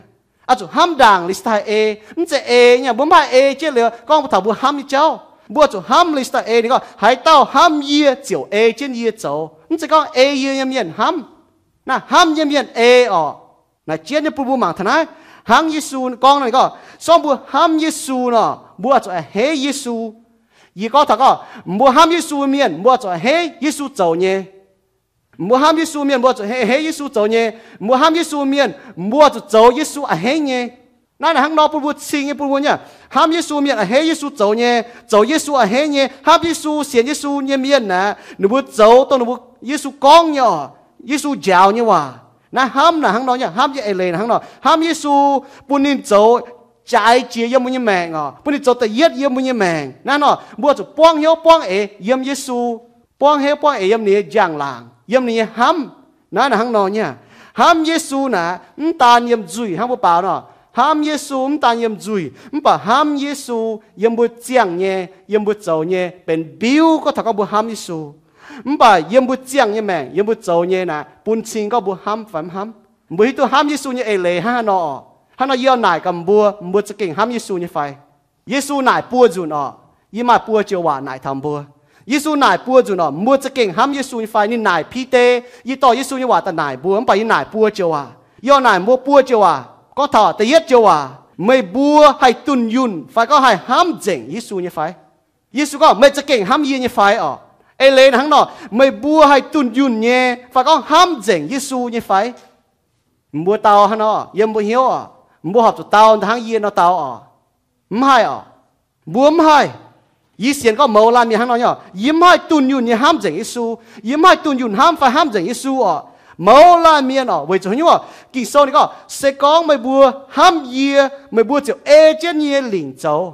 Oix zuqc hnamv ndaangc liuz cingx daaih ei. Mv zeiz ei nyei, mbuo mv haih ei jienv liuz gorngv mbuo taux mbuo hnamv nyei jauv. Mbuo oix zuqc hnamv liuz cingx daaih ei. Ninh gorngv, haaix dauh hnamv yie ziouc ei jienv yie zoux. Mv zeiz gorngv ei yie nyei mienh hnamv. Naaiv hnamv nyei mienh ei oc. Naaic jienv nyei bun mbuo mangc taux naaiv. Hnangv Yesu gorngv nor ninh gorngv, se gorngv mbuo hnamv Yesu nor, mbuo oix zuqc a'hneiv Yesu. Yie gorngv taux gorngv, mbuo hnamv Yesu mienh, mbuo oix zuqc a'hneiv Yesu zoux nyei. Mbuo hnamv Yesu mienh, mbuo zuqc a'hneiv Yesu zoux nyei. Mbuo hnamv Yesu mienh, mbuo zuqc zoux Yesu a'hneiv nyei. Naaiv naaic hnangv nor bun mbuo cing nyei bun mbuo nyei. Hnamv Yesu mienh a'hneiv Yesu zoux nyei, zoux Yesu a'hneiv nyei. Hnamv Yesu, sienx Yesu nyei mienh aeqv, ninh mbuo zoux dongh ninh mbuo, Yesu gorngv nyei oc, Yesu njaaux nyei waac. Naaiv hnamv naaic hnangv nor nyei, hnamv nyei eix leiz naaic hnangv nor. Hnamv Yesu, bun ninh zoux jaaix jiex yiem mbuo nyei maengc oc, bun ninh zoux da'yietv yiem mbuo nyei maengc. Naaiv nor mbuo zuqc buangv hnyouv buangv eix yiem Yesu, buangv hnyouv buangv eix yiem ninh nyei njang-laangc, yiem ninh nyei hnamv. Naaiv naaic hnangv nor nyei. Hnamv Yesu naaic mv daan yiem nzuih hnangv mbuo baaux nor. Hnamv Yesu mv daan yiem nzuih, mv baac hnamv Yesu yiem mbuo ziangh nyei, yiem mbuo zoux nyei benx mbiuv gorngv taux gorngv mbuo hnamv Yesu. Mv baac yiem mbuo ziangh nyei maengc, yiem mbuo zoux nyei naaic bun cing gorngv mbuo hnamv fai mv hnamv. Mbuo hiuv duqv hnamv Yesu nyei eix leiz hnangv haaix nor oc. Hnangv nor yie naaic gaax mbuo, mbuo za'gengh hnamv Yesu nyei fai? Yesu naaic buo nzunc oc. Yie maaih buo joux waac naaic taux mbuo. Yesu naaic buo nzunc oc. Mbuo za'gengh hnamv Yesu nyei fai? Ninh naaic Bide, yie dorh Yesu nyei waac daaih naaic mbuo, mv baac yie naaic buo joux waac. Yie oix naaic mbuo buo joux waac. Gorngv taux da'yietv joux waac, meih mbuo haih dunh yunh fai gorngv haih hnamv nzengc Yesu nyei fai? Yesu gorngv, meih za'gengh hnamv yie nyei fai oc? Eix leiz hnangv nor, meih mbuo haih dunh yunh nyei fai gorngv hnamv nzengc Yesu nyei fai? Mbuo dau hnangv nor, yiem mbuo hnyouv oc, mbuo horpc zuqc dau hnangv yie nor dau oc. Mv haih oc. Mbuo mv haih. Yie sienx gorngv mouz laanh mienh hnangv nor nyei oc. Yie mv haih dunh yunh nyei hnamv nzengc Yesu. Yie mv haih dunh yunh hnamv fai hnamv nzengc Yesu oc. Mouz laanh mienh oc, weic zuqc haaix nyungc oc? Ging-Sou ninh gorngv, se gorngv meih mbuo hnamv yie, meih mbuo ziouc ei jienv yie nyei lingc zoux.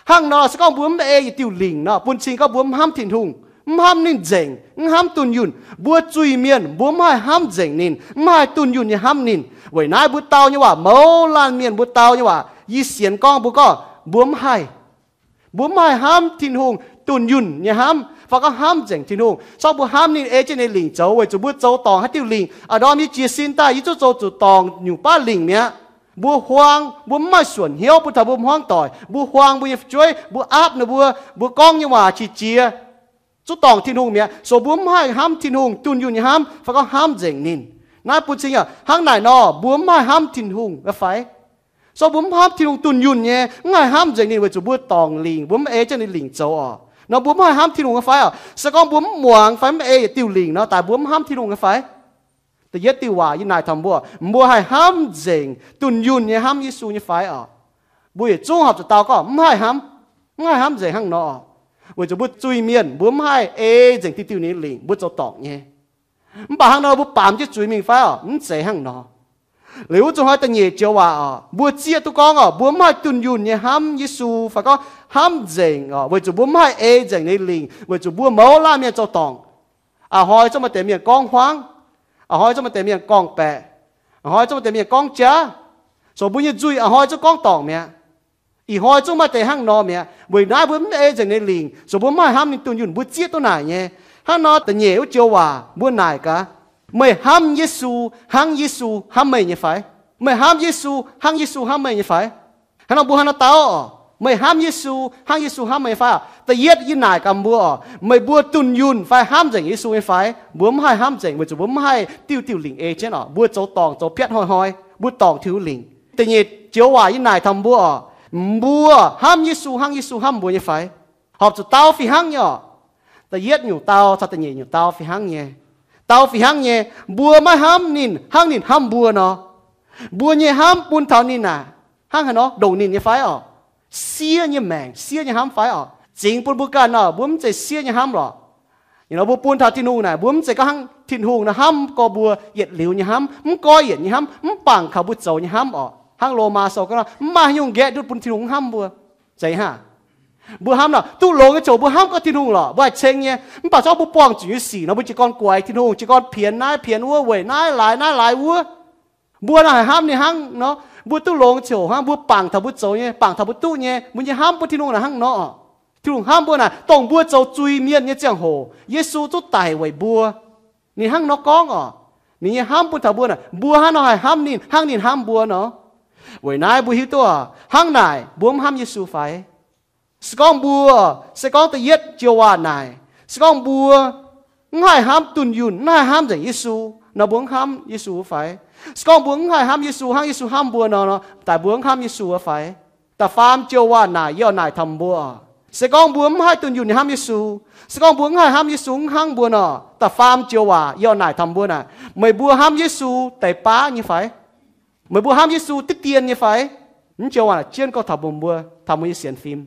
Hnangv nor, se gorngv mbuo mv ei yietc diuh lingc nor, bun cing gorngv mbuo mv hnamv Tin-Hungh, mv hnamv ninh nzengc, mv hnamv dunh yunh. Mbuo zuiz-mienh, mbuo mv haih hnamv nzengc ninh, mv haih dunh yunh nyei hnamv ninh. Weic naaiv mbuo dau nyei waac, mouz laanh mienh mbuo dau nyei waac, yie sienx gorngv mbuo gorngv mbuo mv haih. Mbuo mv haih hnamv Tin-Hungh dunh yunh nyei hnamv, fai gorngv hnamv nzengc Tin-Hungh. Se gorngv mbuo hnamv ninh ei jienv ninh nyei lingc zoux, weic zuqc mbuo zoux dorngc haaix diuh lingc, a'ndorm yie jiez sin daaih yie zungv zoux zuqc dorngc nyungc baav lingc mi'aqv. Mbuo huaang, mbuo mv maaih suonc hnyouv bun taux mbuo hmuangv doic. Mbuo huaang mbuo nyei fu'jueiv, mbuo aapv ninh mbuo, mbuo gorngv nyei waac qiex jiez, zungv dorngc Tin-Hungh mi'aqv. So mbuo mv haih hnamv Tin-Hungh dunh yunh nyei hnamv, fai gorngv hnamv nzengc ninh. Naaiv bun cing aac, hnangv naaic nor mbuo mv haih hnamv Tin-Hungh nyei fai? So mbuo mv hnamv Tin-Hungh dunh yunh nyei, mv haih hnamv nzengc ninh weic zuqc mbuo dorngc lingc, mbuo mv ei jienv ninh lingc zoux oc. Nor mbuo mv haih hnamv Tin-Hungh nyei fai oc? Se gorngv mbuo mv muangx fai mv ei yietc diuh lingc nor, daaih mbuo mv hnamv Tin-Hungh nyei fai? Da'yietv diuh waac yie naaic taux mbuo, mbuo haih hnamv nzengc, dunh yunh nyei hnamv Yesu nyei fai oc? Mbuo yietc zungv horpc zuqc dau gorngv mv haih hnamv, mv haih hnamv nzengc hnangv nor oc. Weic zuqc mbuo zuiz-mienh, mbuo mv haih ei nzengc diuh diuh ninh nyei lingc, mbuo zoux dorngc nyei. Mv baac hnangv nor mbuo baamz jienv zuiz mingh fai oc? Mv zeiz hnangv nor. Liuz wuov zuqc hnoi da'nyeic joux waac oc, mbuo zieqv duqv gorngv oc, mbuo mv haih dunh yunh nyei hnamv Yesu fai gorngv hnamv nzengc oc, weic zuqc mbuo mv haih ei nzengc ninh nyei lingc, weic zuqc mbuo mouz laanh mienh zoux dorngc. A'hnoi zungv maaih deix mienh gorngv hmuangv. A'hnoi zungv maaih deix mienh gorngv-baeqc. A'hnoi zungv maaih deix mienh gorngv jaav. So mbuo nyei nzuih a'hnoi zungv gorngv dorngc mi'aqv. Ih hnoi zungv maaih deix hnangv nor mi'aqv. Weic naaiv mbuo mv ei nzengc ninh nyei lingc, so mbuo mv haih hnamv ninh dunh yunh, mbuo zieqv duqv naaic nyei. Hnangv nor da'nyeic wuov joux waac mbuo naaic gaax, meih hnamv Yesu hnangv Yesu hnamv meih nyei fai? Meih hnamv Yesu hnangv Yesu hnamv meih nyei fai? Hnangv nor mbuo hnangv nor dau oc, meih hnamv Yesu hnangv Yesu hnamv meih nyei fai oc? Da'yietv yie naaic gaax mbuo oc, meih mbuo dunh yunh fai hnamv nzengc Yesu nyei fai? Mbuo mv haih hnamv nzengc weic zuqc mbuo mv haih diuh diuh lingc ei jienv oc. Mbuo zoux dorngc zoux piatv hnoi-hnoi, mbuo dorngc Tin-Hungh lingc. Da'nyeic joux waac yie naaic taux mbuo oc, Mbuo hnamv Yesu hnangv Yesu hnamv mbuo nyei fai? Horpc zuqc dau fih hnangv nyei oc. Da'yietv nyungc dau caux da'nyeic nyungc dau fih hnangv nyei. Dau fih hnangv nyei, mbuo maiv hnamv ninh hnangv ninh hnamv mbuo nor, mbuo nyei hnamv bun taux ninh naaic hnangv haaix nor, ndongc ninh nyei fai oc? Siev nyei maengc, siev nyei hnamv fai oc? Zingx bun mbuo ganh oc, mbuo mv zeiz siev nyei hnamv lorqc. Mbuo bun taux Tin-Hungh naaic, mbuo mv zeiz gorngv hnangv Tin-Hungh nor hnamv gorx mbuo yietc liuz nyei hnamv, mv goiv yienc nyei hnamv, mv bangc kaux mbuo zoux nyei hnamv oc. Hnangv Lomaa Sou gorngv, mv maaih haaix nyungc nqaeqv duqv bun Tin-Hungh mv hnamv mbuo. Zeiz hnangv. Mbuo hnamv nor, duqv longx nyei ziouc mbuo hnamv gorngv Tin-Hungh lorqc. Mbuo haih ceng nyei, mv baac zorqv mbuo buangh zuqc nyei sic nor, mbuo jiez gorn guaix Tin-Hungh, jiez gorn pienx naaiv pienx wuov, weic naaiv laaix naaiv laaix wuov. Mbuo nor haih hnamv ninh hnangv nor, mbuo duqv longx ziouc hnangv, mbuo bangc taux mbuo zoux nyei, bangc taux mbuo duqv nyei, mbuo nyei hnamv bun Tin-Hungh naaic hnangv nor. Tin-Hungh hnamv mbuo naaic, dongh mbuo zoux zuiz-mienh nyei ziangh hoc, Yesu zungv daic weic mbuo. Ninh hnangv nor gorngv oc. Ninh nyei hnamv bun taux mbuo naaic, mbuo hnangv nor haih hnamv ninh hnangv ninh hnamv mbuo nor. Weic naaiv mbuo hiuv duqv hnangv naaic mbuo mv hnamv Yesu fai? Se gorngv mbuo, se gorngv da'yietv joux waac naaic, se gorngv mbuo mv haih hnamv dunh yunh, mv haih hnamv nzengc Yesu nor, mbuo mv hnamv Yesu fai? Se gorngv mbuo mv haih hnamv Yesu hnangv Yesu hnamv mbuo nor, daaih mbuo mv hnamv Yesu fai? Da'faam joux waac naaic yie oix naaic taux mbuo, se gorngv mbuo mv haih dunh yunh hnamv Yesu, se gorngv mbuo mv haih hnamv Yesu hnangv mbuo nor, da'faam joux waac yie oix naaic taux mbuo naaic, meih mbuo hnamv Yesu deix baav nyei fai? Meih mbuo hnamv Yesu diqv dien nyei fai? Mv joux waac naaic jienv gorngv taux mbuo, taux mbuo nyei sienx fim.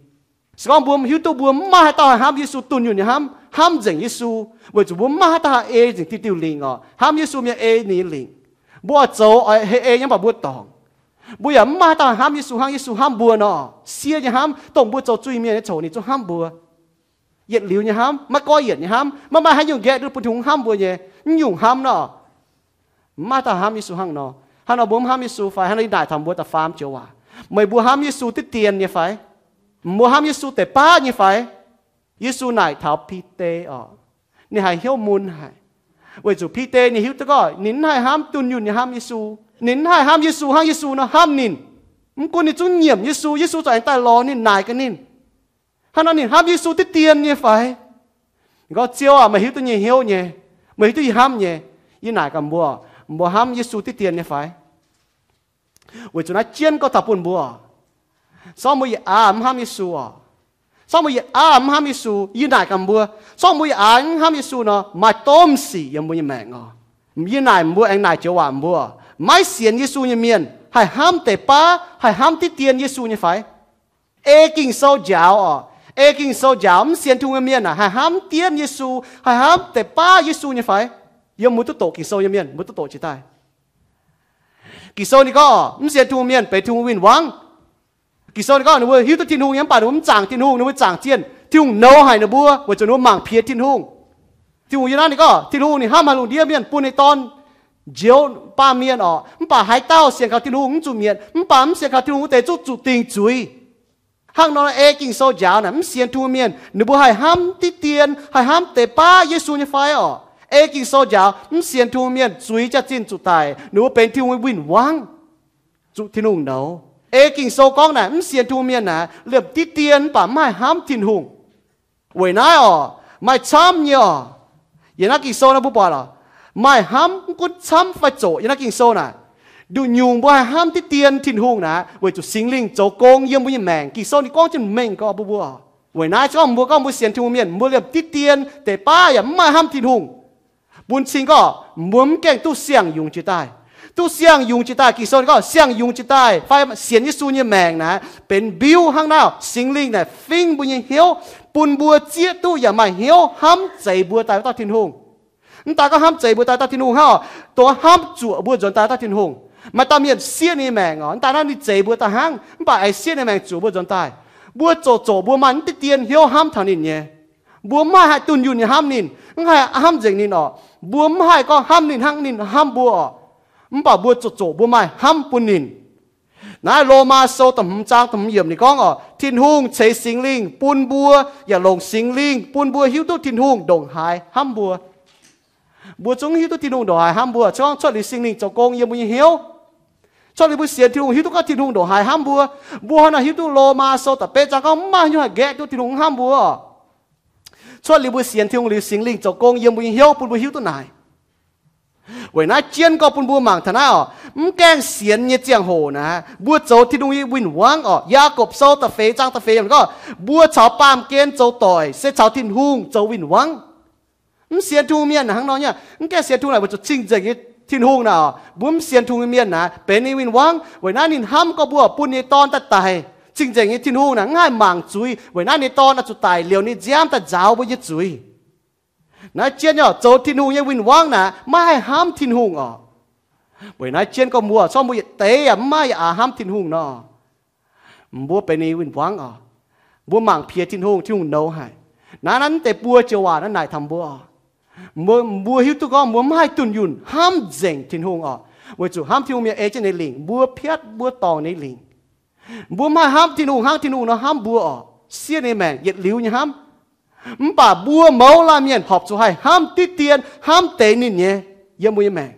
Se gorngv mbuo hiuv duqv mbuo mv maaih haaix dauh haih hnamv Yesu dunh yunh nyei hnamv, hnamv nzengc Yesu, weic zuqc mbuo mv maaih haaix dauh haih ei nzengc diuh diuh lingc oc. Hnamv Yesu mienh ei ninh nyei lingc. Mbuo oix zoux oix hei ei nyei mv baac mbuo dorngc. Mbuo yaac mv maaih haaix dauh haih hnamv Yesu hnangv Yesu hnamv mbuo nor. Siev nyei hnamv, dongh mbuo zoux zuiz-mienh nyei ziangh hoc ninh zungv hnamv mbuo. Yietc liuz nyei hnamv, maiv goiv yienc nyei hnamv, maiv maaih haaix nyungc nqaeqv duqv bun Tin-Hungh hnamv mbuo nyei. Mv nyungc hnamv nor, mv maaih dauh hnamv Yesu hnangv nor. Hnangv nor mbuo mv hnamv Yesu fai? Hnangv nor yie naaic taux mbuo da'faam joux waac, meih mbuo hnamv Yesu diqv dien nyei fai? Mbuo hnamv Yesu deix baav nyei fai? Yesu naaic taux Bide oc, ninh haiz hnyouv mun haic, weic zuqc Bide ninh hiuv duqv gorngv ninh mv haih hnamv dunh yunh nyei hnamv Yesu. Ninh mv haih hnamv Yesu hnangv Yesu nor hnamv ninh. Mv gunv ninh zungv nyiemc Yesu, Yesu zungv aengx daaih lorz ninh, naaic gaax ninh. Hnangv nor ninh hnamv Yesu diqv dien nyei fai? Gorngv, Ziouv aac, meih hiuv duqv nyei hnyouv nyei, meih hiuv duqv yie hnamv nyei. Yie naaic gaax mbuo, mbuo hnamv Yesu diqv dien nyei fai? Weic zuqc naaiv jienv gorngv taux bun mbuo, sorngv mbuo yietc aav mv hnamv Yesu oc. Sorngv mbuo yietc aav mv hnamv Yesu, yie naaic gaax mbuo, sorngv mbuo yietc aav mv hnamv Yesu nor, maaih domh sic yiem mbuo nyei maengc oc. Yie naaic mbuo aengx naaic joux waac mbuo, maiv sienx Yesu nyei mienh haih hnamv deix baav, haih hnamv diqv dien Yesu nyei fai? Ei Ging-Sou njaaux oc. Ei Ging-Sou njaaux mv sienx Tin-Hungh nyei mienh aah, haih hnamv diqv dien Yesu, haih hnamv deix baav Yesu nyei fai? Yiem mbuo duqv doqc Ging-Sou nyei mienh, mbuo duqv doqc jiex daaih. Ging-Sou ninh gorngv mv sienx Tin-Hungh mienh benx Tin-Hungh win-wangv. Ging-Sou ninh gorngv ninh mbuo hiuv duqv Tin-Hungh nyei, mv baac ninh mbuo mv zaangc Tin-Hungh, ninh mbuo zaangc zienh. Tin-Hungh nouz haic ninh mbuo weic zuqc ninh mbuo mangc piex Tin-Hungh. Tin-Hungh yiem naaiv ninh gorngv, Tin-Hungh ninh hnamv haaix lungh ndiev mienh, bun ninh Dorn njoux baamh mienh oc. Mv baac haaix dauh sienx kaux Tin-Hungh mv zuqc mietc, mv baac mv sienx kaux Tin-Hungh wuov deix zungv zuqc dingc zuiz. Hnangv nor, ei Ging-Sou njaaux naaic mv sienx Tin-Hungh mienh ninh mbuo haih hnamv diqv dien, haih hnamv deix baav Yesu nyei fai oc? Ei Ging-Sou njaaux mv sienx Tin-Hungh mienh zuiz jaax-zinh zuqc daic, ninh mbuo benx Tin-Hungh win-wangv, zuqc Tin-Hungh nouz. Ei Ging-Sou gorngv naaic mv sienx Tin-Hungh mienh naaic liemh diqv dien mv baac mv haih hnamv Tin-Hungh. Weic naaiv oc, maaih camv nyei oc. Yiem naaiv Ging-Sou naaiv mbuo buatc oc, maaih hnamv mv gunv camv fai zoqc yiem naaiv Ging-Sou naaic. Nduqc nyungc mbuo haih hnamv diqv dien Tin-Hungh naaic, weic zuqc Singx Lingh zoux gong yiem mbuo nyei maengc. Ging-Sou ninh gorngv jienv mengh gorngv mbuo mbuo. Weic naaiv gorngv mbuo, gorngv mbuo sienx Tin-Hungh mienh, mbuo liemh diqv dien deix baav yaac mv maaih hnamv Tin-Hungh. Bun cing gorngv mbuo mv gaengh duqv siang-yungz jiex daaih. Duqv siang-yungz jiex daaih, Ging-Sou ninh gorngv siang-yungz jiex daaih fai sienx Yesu nyei maengc naaic, benx mbiuv hnangv naaiv, Singx Lingh naaic fingv mbuo nyei hnyouv, bun mbuo zieqv duqv yaac maaih hnyouv hnamv zeix mbuo daaih dauh Tin-Hungh. Mv daaih gorngv hnamv zeix mbuo daaih dauh Tin-Hungh hnangv, dongh hnamv zuoqc mbuo nzuonx daaih dauh Tin-Hungh. Maaih dauh mienh siev ninh maengc oc, mv daaih naaiv ninh zeix mbuo daaih hnangv, mv baac aengx siev ninh maengc zuoqc mbuo nzuonx daaih. Mbuo zoqc zoqc mbuo maaih mv diqv dien hnyouv hnamv taux ninh nyei. Mbuo mv haih haih dunh yunh nyei hnamv ninh, mv haih hnamv nzengc ninh oc. Mbuo mv haih gorngv hnamv ninh hnangv ninh hnamv mbuo oc. Mv baac mbuo zoqc zoqc mbuo maaih hnamv bun ninh. Naaiv Lomaa Sou da'hmz zaang da'hmz yiemc ninh gorngv oc, Tin-Hungh ceix Singx Lingh bun mbuo, yaac longc Singx Lingh bun mbuo hiuv duqv Tin-Hungh ndongc haaix hnamv mbuo. Mbuo zungv hiuv duqv Tin-Hungh ndongc haaix hnamv mbuo, se gorngv cuotv liuz Singx Lingh zoux gong yiem mbuo nyei hnyouv. Cuotv liuz mbuo sienx Tin-Hungh, hiuv duqv gorngv Tin-Hungh ndongc haaix hnamv mbuo. Mbuo hnangv naaic hiuv duqv Lomaa Sou da'betv zaang gorngv mv maaih haaix nyungc haih nqaeqv duqv Tin-Hungh hnamv mbuo. Cuotv liuz mbuo sienx Tin-Hungh liuz, Singx Lingh zoux gong yiem mbuo nyei hnyouv bun mbuo hiuv duqv naaic. Weic naaiv jienv gorngv bun mbuo mangc taux naaiv oc, mv gaengh sienx nyei ziangh hoc naaic, mbuo zoux Tin-Hungh nyei win-wangv oc. Yaagorpc Sou da'feix zaang da'feix yiemc gorngv, mbuo caux baamh gen zoux doic se caux Tin-Hungh zoux win-wangv. Mv sienx Tin-Hungh mienh hnangv nor nyei, mv gaengh sienx Tin-Hungh naaic, weic zuqc cing-nzengc nyei Tin-Hungh naaic oc, mbuo mv sienx Tin-Hungh nyei mienh naaic benx ninh win-wangv. Weic naaiv ninh hnamv gorngv mbuo bun nyei Dorn daaih daic. Cing-nzengc nyei Tin-Hungh naaic mv haih mangc zuiz, weic naaiv ninh Dorn oix zuqc daic liouc ninh nziaamv daaih nzaaux mbuo nyei zuiz. Naaiv jienv nyei oc, zoux Tin-Hungh nyei win-wangv naaic maiv haih hnamv Tin-Hungh oc. Weic naaiv jienv gorngv mbuo, corc mbuo yietc deix yaac mv maaih yaac aax hnamv Tin-Hungh nor, mbuo benx ninh win-wangv oc. Mbuo mangc piex Tin-Hungh, Tin-Hungh nouz haic. Naaiv, naaiv deix buo joux waac naaiv naaic taux mbuo oc, mbuo hiuv duqv gorngv mbuo mv haih dunh yunh hnamv nzengc Tin-Hungh oc. Weic zuqc hnamv Tin-Hungh mienh ei jienv ninh lingc, mbuo piatv mbuo dorngc ninh lingc. Mbuo mv haih hnamv Tin-Hungh hnangv Tin-Hungh nor hnamv mbuo oc. Siev ninh maengc yietc liuz nyei hnamv. Mv baac mbuo mouz laanh mienh horpc zuqc haih hnamv diqv dien, hnamv deix ninh nyei, yiem mbuo nyei maengc.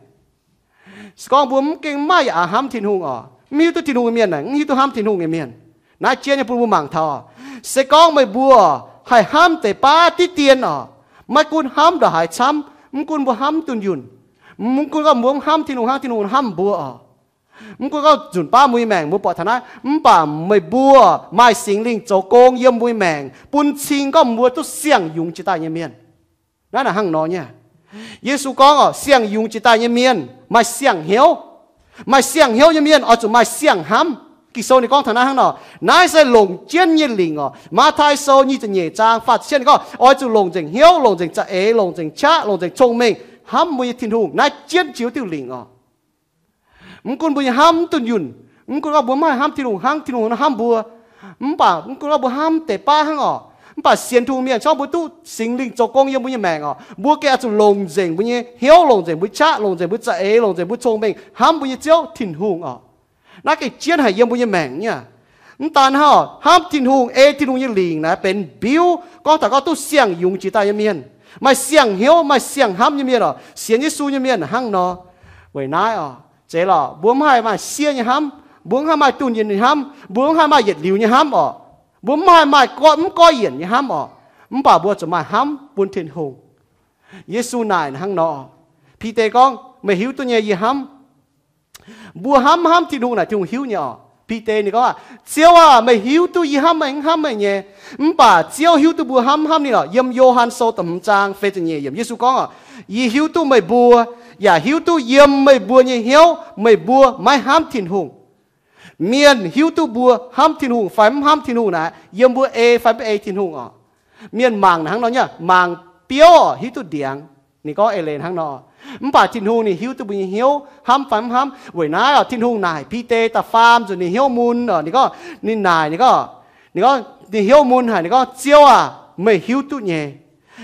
Se gorngv mbuo mv gengh maaih yaac aax hnamv Tin-Hungh oc, mv hiuv duqv Tin-Hungh nyei mienh naaic, mv hiuv duqv hnamv Tin-Hungh nyei mienh. Naaiv jienv nyei bun mbuo mangc taux, se gorngv meih mbuo haih hnamv deix baav diqv dien oc, maiv gunv hnamv ndongc haaix camv, mv gunv mbuo hnamv dunh yunh, mv gunv gorngv mbuo mv hnamv Tin-Hungh hnangv Tin-Hungh hnamv mbuo oc, mv gunv gorngv nzunc baav mbuo nyei maengc mbuo buatc taux naaiv, mv baac meih mbuo maaih Singx Lingh zoux gong yiem mbuo nyei maengc, bun cing gorngv mbuo duqv siang-yungz jiex daaih nyei mienh. Naaiv naaic hnangv nor nyei. Yesu gorngv oc, siang-yungz jiex daaih nyei mienh maaih siang-hnyouv. Maaih siang-hnyouv nyei mienh oix zuqc maaih siang-hnamv. Ging-Sou ninh gorngv taux naaiv hnangv nor, naaiv se longc jienv nyei lingc oc. Matv^taai Sou nyic ziepc nyeic zaang faah ziepc cietv ninh gorngv, oix zuqc longc nzengc hnyouv, longc nzengc za'eix, longc nzengc qaqv, longc nzengc cong-mengh hnamv mbuo nyei Tin-Hungh. Naaiv jienv jiex diuh lingc oc. Mv gunv mbuo nyei hnamv mv dunh yunh, mv gunv gorngv mbuo mv haih hnamv Tin-Hungh hnangv Tin-Hungh nor hnamv mbuo, mv baac mv gunv gorngv mbuo hnamv deix baav hnangv oc, mv baac sienx Tin-Hungh mienh, se gorngv mbuo duqv Singx Lingh zoux gong yiem mbuo nyei maengc oc, mbuo gengh oix zuqc longc nzengc mbuo nyei hnyouv, longc nzengc mbuo qaqv, longc nzengc mbuo za'eix, longc nzengc mbuo cong-mengh hnamv mbuo nyei Ziouv Tin-Hungh oc. Naaiv gengh jienv haic yiem mbuo nyei maengc nyei. Mv daan hnangv oc, hnamv Tin-Hungh, ei Tin-Hungh nyei lingc naaiv benx mbiuv, gorngv taux gorngv duqv siang-yungz jiex daaih nyei mienh, maaih siang-hnyouv, maaih siang-hnamv nyei mienh oc, sienx Yesu nyei mienh hnangv nor. Weic naaiv oc, zeiz lorqc, mbuo mv haih maaih siev nyei hnamv, mbuo mv haih maaih dunh yunh nyei hnamv, mbuo mv haih maaih yietc liuz nyei hnamv oc, mbuo mv haih maaih goiv, mv goiv yienc nyei hnamv oc, mv baac mbuo zuqc maaih hnamv bun Tin-Hungh. Yesu naaic hnangv nor, Bide gorngv, meih hiuv duqv nyei yie hnamv. Mbuo hnamv mv hnamv Tin-Hungh naaic Tin-Hungh hiuv nyei oc. Bide ninh gorngv, Ziouv aah! Meih hiuv duqv yie hnamv meih, mv hnamv meih nyei. Mv baac Ziouv hiuv duqv mbuo hnamv mv hnamv ninh oc. Yiem Yo^han Sou da'hmz zaang feix ziepc nyeic yiemc Yesu gorngv oc, Yie hiuv duqv meih mbuo, yaac hiuv duqv yiem meih mbuo nyei hnyouv meih mbuo maiv hnamv Tin-Hungh. Mienh hiuv duqv mbuo hnamv Tin-Hungh fai mv hnamv Tin-Hungh naaic yiem mbuo ei fai mv ei Tin-Hungh oc. Mienh mangc hnangv nor nyei, mangc biouv oc, hiuv duqv ndiangx. Ninh gorngv eix leiz hnangv nor. Mv baac Tin-Hungh ninh hiuv duqv mbuo nyei hnyouv hnamv fai mv hnamv. Weic naaiv oc, Tin-Hungh naaic Bide da'faam nzunc ninh hnyouv mun oc, ninh gorngv, ninh naaic, ninh gorngv, ninh gorngv, ninh hnyouv mun haic, ninh gorngv, Ziouv aah! Meih hiuv duqv nyei.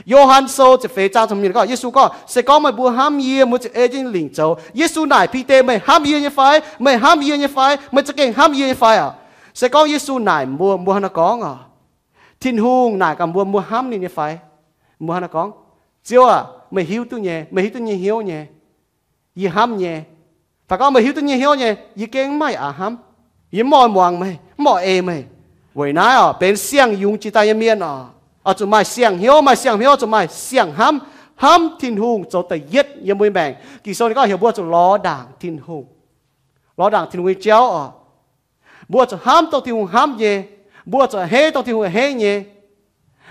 Yo^han Sou ziepc feix zaang ziepc hmz gorngv, Yesu gorngv, Se gorngv meih mbuo hnamv yie, mbuo ziouc ei jienv lingc zoux. Yesu naaic Bide, Meih hnamv yie nyei fai? Meih hnamv yie nyei fai? Meih za'gengh hnamv yie nyei fai oc? Se gorngv Yesu naaic mbuo, mbuo hnangv naaiv gorngv oc, Tin-Hungh naaic gaax mbuo, mbuo hnamv ninh nyei fai? Mbuo hnangv naaiv gorngv, Ziouv aah! Meih hiuv duqv nyei, meih hiuv duqv nyei hnyouv nyei. Yie hnamv nyei. Fai gorngv meih hiuv duqv nyei hnyouv nyei, yie gengh mv maaih aax hnamv. Yie mv oix muangx meih, mv oix ei meih. Weic naaiv oc, benx siang-yungz jiex daaih nyei mienh oc, oix zuqc maaih siang-hnyouv, maaih siang-hnyouv zuqc maaih siang-hnamv. Hnamv Tin-Hungh zoux da'yietv yiem mbuo nyei maengc. Ging-Sou ninh gorngv heuc mbuo zuqc lorz ndaangc Tin-Hungh, lorz ndaangc Tin-Hungh nyei jauv oc. Mbuo zuqc hnamv dongh Tin-Hungh hnamv nyei. Mbuo zuqc a'hneiv dongh Tin-Hungh a'hneiv nyei.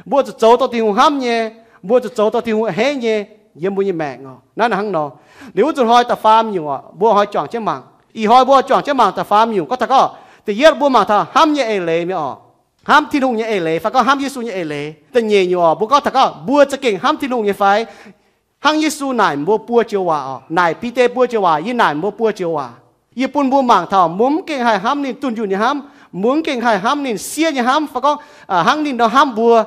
Mbuo zuqc zoux dongh Tin-Hungh hnamv nyei. Mbuo zuqc zoux dongh Tin-Hungh a'hneiv nyei yiem mbuo nyei maengc oc. Naaiv hnangv nor, liuz wuov nzunc hnoi da'faam nyungc oc, mbuo hnoi juangc jienv mangc. Ih hnoi mbuo juangc jienv mangc da'faam nyungc gorngv taux gorngv, da'yietv mbuo mangc taux hnamv nyei eix leiz mi'aqv oc. Hnamv Tin-Hungh nyei eix leiz fai gorngv hnamv Yesu nyei eix leiz. Da'nyeic nyungc oc, mbuo gorngv taux gorngv mbuo za'gengh hnamv Tin-Hungh nyei fai? Hnangv Yesu naaic mbuo buo joux waac oc, naaic Bide buo joux waac, yie naaic mbuo buo joux waac. Yie bun mbuo mangc taux mbuo mv gengh haih hnamv ninh dunh yunh nyei hnamv, mbuo mv gengh haih hnamv ninh siev nyei hnamv fai gorngv hnangv ninh nor hnamv mbuo.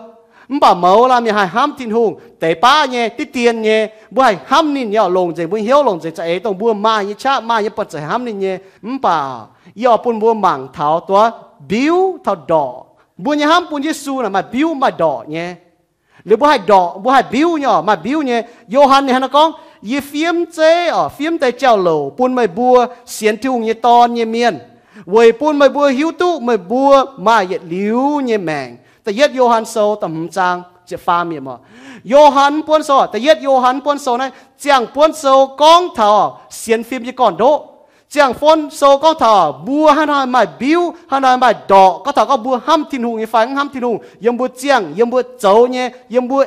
Mv baac mouz laanh mienh haih hnamv Tin-Hungh deix baav nyei, diqv dien nyei. Mbuo haih hnamv ninh nyei oc, longc nzengc mbuo hnyouv, longc nzengc za'eix dongh mbuo maaih nyei qaqv, maaih nyei buonv-zeic hnamv ninh nyei. Mv baac yie oix bun mbuo mangc taux duqv mbiuv taux ndorqc. Mbuo nyei hnamv bun Yesu naaic maaih mbiuv maaih ndorqc nyei. Liuz mbuo haih ndorqc, mbuo haih mbiuv nyei oc, maaih mbiuv nyei. Yo^han ninh hnangv naaiv gorngv, Yie fiev mv zeiz oc, fiev mv deix jauv-louc bun meih mbuo sienx Tin-Hungh nyei Dorn nyei mienh, weic bun meih mbuo hiuv duqv meih mbuo maaih yietc liuz nyei maengc. Da'yietv Yo^han Sou da'hmz zaang Faam yiemc oc. Yo^han mv buonv sou, da'yietv Yo^han mv buonv sou naaiv ziangh buonv sou gorngv taux sienx fim nyei gorn-ndoqv. Ziangh buonv sou gorngv taux mbuo hnangv haaix nor maaih mbiuv, hnangv haaix nor maaih ndorqc, gorngv taux gorngv mbuo hnamv Tin-Hungh nyei fai mv hnamv Tin-Hungh, yiem mbuo ziangh, yiem mbuo zoux nyei, yiem mbuo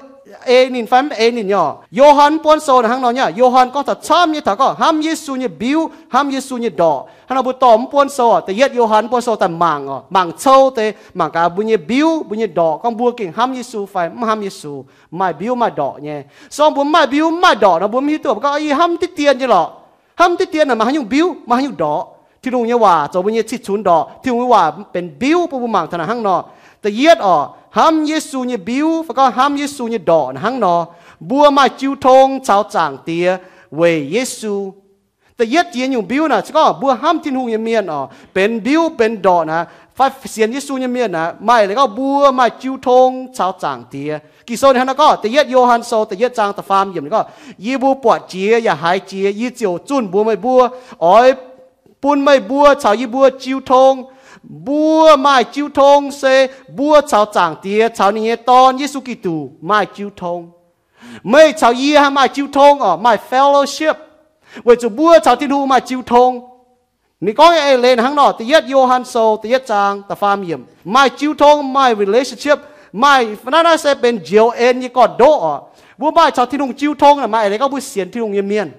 ei ninh fai mv ei ninh nyei oc. Yo^han mv buonv sou naaic hnangv nor nyei. Yo^han gorngv taux camv nyei taux gorngv hnamv Yesu nyei mbiuv, hnamv Yesu nyei ndorqc. Hnangv nor mbuo dorh mv buonv sou oc, da'yietv Yo^han mv buonv sou daaih mangc oc, mangc cou deix, mangc gaax mbuo nyei mbiuv, mbuo nyei ndorqc, gorngv mbuo gengh hnamv Yesu fai mv hnamv Yesu, maaih mbiuv maaih ndorqc nyei. Se gorngv mbuo mv maaih mbiuv mv maaih ndorqc nor, mbuo mv hiuv duqv mbuo gorngv yie hnamv diqv dien nyei lorqc. Hnamv diqv dien naaic maaih haaix nyungc mbiuv, maaih haaix nyungc ndorqc? Tin-Hungh nyei waac zoux mbuo nyei cih cunx ndorqc. Tin-Hungh nyei waac benx mbiuv bun mbuo mangc taux naaic hnangv nor. Da'yietv oc, hnamv Yesu nyei mbiuv fai gorngv hnamv Yesu nyei ndorqc naaic hnangv nor, mbuo maaih jiu tong caux Zaangc Diex weic Yesu. Da'yietv jiex nyungc mbiuv naaic se gorngv mbuo hnamv Tin-Hungh nyei mienh oc, benx mbiuv benx ndorqc naaic, fai sienx Yesu nyei mienh naaic, maaih leiz gorngv mbuo maaih jiu tong caux Zaangc Diex. Ging-Sou ninh hnangv naaiv gorngv, da'yietv Yo^han Sou da'yietv zaang da'faam yiemc ninh gorngv, yie mbuo buatc jiex yaac haiz jiex, yie ziouc zunh mbuox meih mbuo, oix bun meih mbuo caux yie mbuo jiu tong. Mbuo maaih jiu tong se mbuo caux Zaangc Diex caux ninh nyei Dorn, Yesu Giduc, maaih jiu tong. Meih caux yie haih maaih jiu tong oc, maaih fellowship, weic zuqc mbuo caux Tin-Hungh maaih jiu tong. Ninh gorngv nyei eix leiz hnangv nor, da'yietv Yo^han Sou da'yietv zaang da'faam yiemc, maaih jiu tong, maaih relationship, maaih, naaiv naaiv se benx njoux en nyei gorn-ndoqv oc. Mbuo maaih caux Tin-Hungh jiu tong naaic, maaih eix leiz gorngv mbuo sienx Tin-Hungh nyei mienh.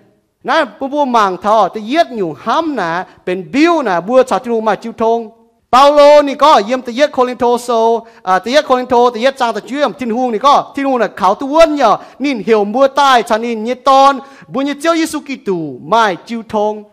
Naaiv bun mbuo mangc taux da'yietv nyungc hnamv naaic, benx mbiuv naaic, mbuo caux Tin-Hungh maaih jiu tong. Baulo ninh gorngv yiem da'yietv Ko^lin^to Sou, da'yietv Ko^lin^to da'yietv zaang da'juov yiemc, Tin-Hungh ninh gorngv, Tin-Hungh naaic kaux duqv wuonv nyei oc, ninh heuc mbuo daaih caux ninh nyei Dorn, mbuo nyei Ziouv Yesu Giduc, maaih jiu tong.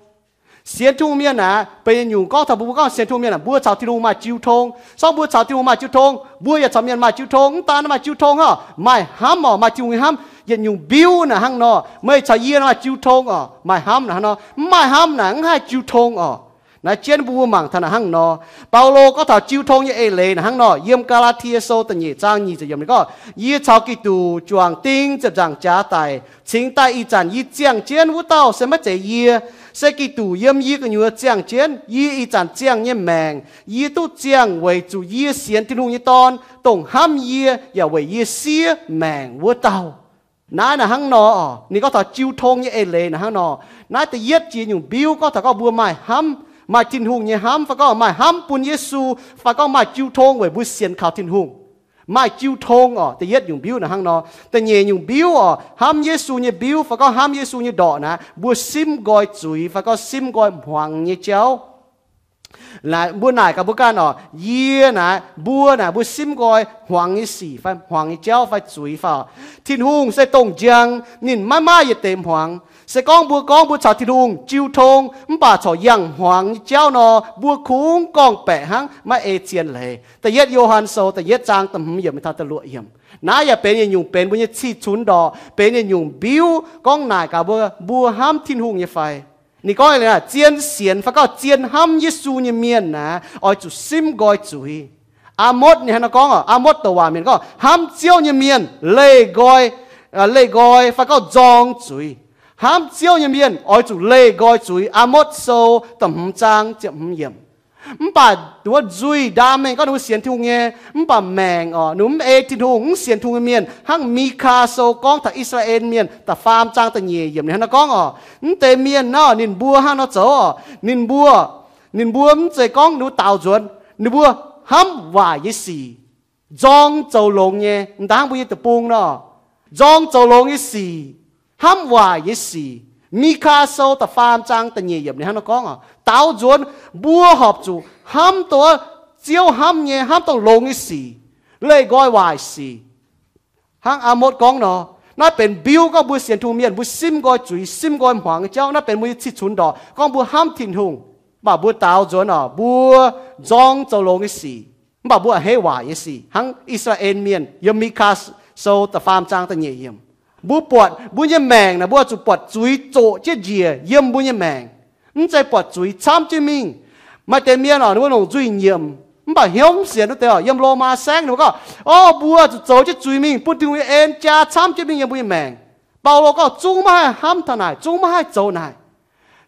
Sienx Tin-Hungh mienh naaic, benx nyungc gorngv taux mbuo gorngv sienx Tin-Hungh mienh naaic, mbuo caux Tin-Hungh maaih jiu tong. Se gorngv mbuo caux Tin-Hungh maaih jiu tong, mbuo yaac caux mienh maaih jiu tong. Mv daan maaih jiu tong oc, maaih hnamv oc, maaih Tin-Hungh nyei hnamv. Yietc nyungc mbiuv naaic hnangv nor, meih caux yie maaih jiu tong oc, maaih hnamv naaic hnangv nor. Mv maaih hnamv naaic mv haih jiu tong oc. Naaiv jienv mbuo mangc taux naaic hnangv nor. Baulo gorngv taux jiu tong nyei eix leiz naaic hnangv nor, yiem Gaa^laa^tie Sou da'nyeic zaang nyic ziepc yiemc ninh gorngv, Yie caux Giduc juangc ding ziepc nzaangc jaax daic, cingx daaih ih zanc yie ziangh jienv wuov dauh se maiv zeiz yie, se Giduc yiem yie gu'nyuoz ziangh jienv. Yie ih zanc ziangh nyei maengc, yie duqv ziangh weic zuqc yie sienx Tin-Hungh nyei Dorn, dongh hnamv yie yaac weic yie siev maengc wuov dauh. Naaiv naaic hnangv nor oc, ninh gorngv taux jiu tong nyei eix leiz naaic hnangv nor. Naaiv da'yietv jiex nyungc mbiuv gorngv taux gorngv mbuo maaih hnamv, maaih Tin-Hungh nyei hnamv, fai gorngv maaih hnamv bun Yesu, fai gorngv maaih jiu tong weic mbuo sienx kaux Tin-Hungh. Maaih jiu tong oc, da'yietv nyungc mbiuv naaic hnangv nor. Da'nyeic nyungc mbiuv oc, hnamv Yesu nyei mbiuv, fai gorngv hnamv Yesu nyei ndorqc naaic, mbuo simv nqoi zuiz, fai gorngv simv nqoi hmuangx nyei jauv. Mbuo naaic gaax mbuo ganh oc, yie naaic, mbuo naaic, mbuo simv nqoi hmuangx nyei sic fai hmuangx nyei jauv fai zuiz fai oc. Tin-Hungh se dongh njang, ninh maiv maaih yietc deix hmuangx. Se gorngv mbuo gorngv mbuo caux Tin-Hungh jiu tong mv baac corc yangh hmuangx nyei jauv nor, mbuo kungx gorngv-baeqc hnangv, maiv ei zien leiz. Da'yietv Yo^han Sou da'yietv zaang da'hmz yiemc taux da'luoqc yiemc. Naaiv yaac benx yietc nyungc benx mbuo nyei cih cunx ndorqc, benx yietc nyungc mbiuv gorngv naaic gaax mbuo, mbuo hnamv Tin-Hungh nyei fai. Ninh gorngv, zien sienx fai gorngv zien hnamv Yesu nyei mienh naaic, oix zuqc simv nqoi zuiz. Aa^motv ninh hnangv nor gorngv oc, Aa^motv douc waac mienh gorngv, hnamv Ziouv nyei mienh leih nqoi, leih nqoi fai gorngv nzorng zuiz. Hnamv Ziouv nyei mienh oix zuqc leih nqoi zuiz. Aa^motv Sou da'hmz zaang ziepc hmz yiemc. Mv baac wuov nzuih ndaam mengh gorngv ninh mbuo sienx Tin-Hungh nyei, mv baac maengc oc, ninh mv ei Tin-Hungh, mv sienx Tin-Hungh nyei mienh, hnangv Mikaa Sou gorngv taux I^saa^laa^en Mienh da'faam zaang da'nyeic yiemc ninh hnangv nor gorngv oc, mv deix mienh naaiv ninh mbuo hnangv nor zoux oc, ninh mbuo, ninh mbuo mv zeiz gorngv ninh mbuo daaux nzuonx, ninh mbuo hnamv waaic nyei sic, nzorng zoux longx nyei, ndaangc mbuo nyei deic-bung nor, nzorng zoux longx nyei sic, hnamv waaic nyei sic. Mikaa Sou da'faam zaang da'nyeic yiemc ninh hnangv nor gorngv oc, daaux nzuonx mbuo horpc zuqc hnamv dongh Ziouv hnamv nyei, hnamv dongh longx nyei sic, leih nqoi waaic sic. Hnangv Aa^motv gorngv nor, naaiv benx mbiuv gorngv mbuo sienx Tin-Hungh mienh mbuo simv nqoi zuiz, simv nqoi hmuangx nyei jauv. Naaiv benx mbuo nyei cih cunx ndorqc gorngv mbuo hnamv Tin-Hungh, mv baac mbuo daaux nzuonx oc, mbuo nzorng zoux longx nyei sic, mv baac mbuo a'hneiv waaic nyei sic, hnangv I^saa^laa^en Mienh yiem Mikaa Sou da'faam zaang da'nyeic yiemc. Mbuo buatc mbuo nyei maengc naaic, mbuo zuqc buatc zuiz zoqc jienv njiec yiem mbuo nyei maengc, mv zeiz buatc zuiz camv jienv mingh. Maaih deix mienh oc, ninh mbuo longc nzuih nyiemc, mv baac hnyouv mv sienx wuov deix oc, yiem Lomaa Saengv ninh mbuo gorngv, o, mbuo zuqc zoux jienv zuiz mingh bun Tin-Hungh nyei en jaa camv jienv mingh yiem mbuo nyei maengc. Baulo gorngv, zungv maiv haih hnamv taux naaic, zungv maiv haih zoux naaic.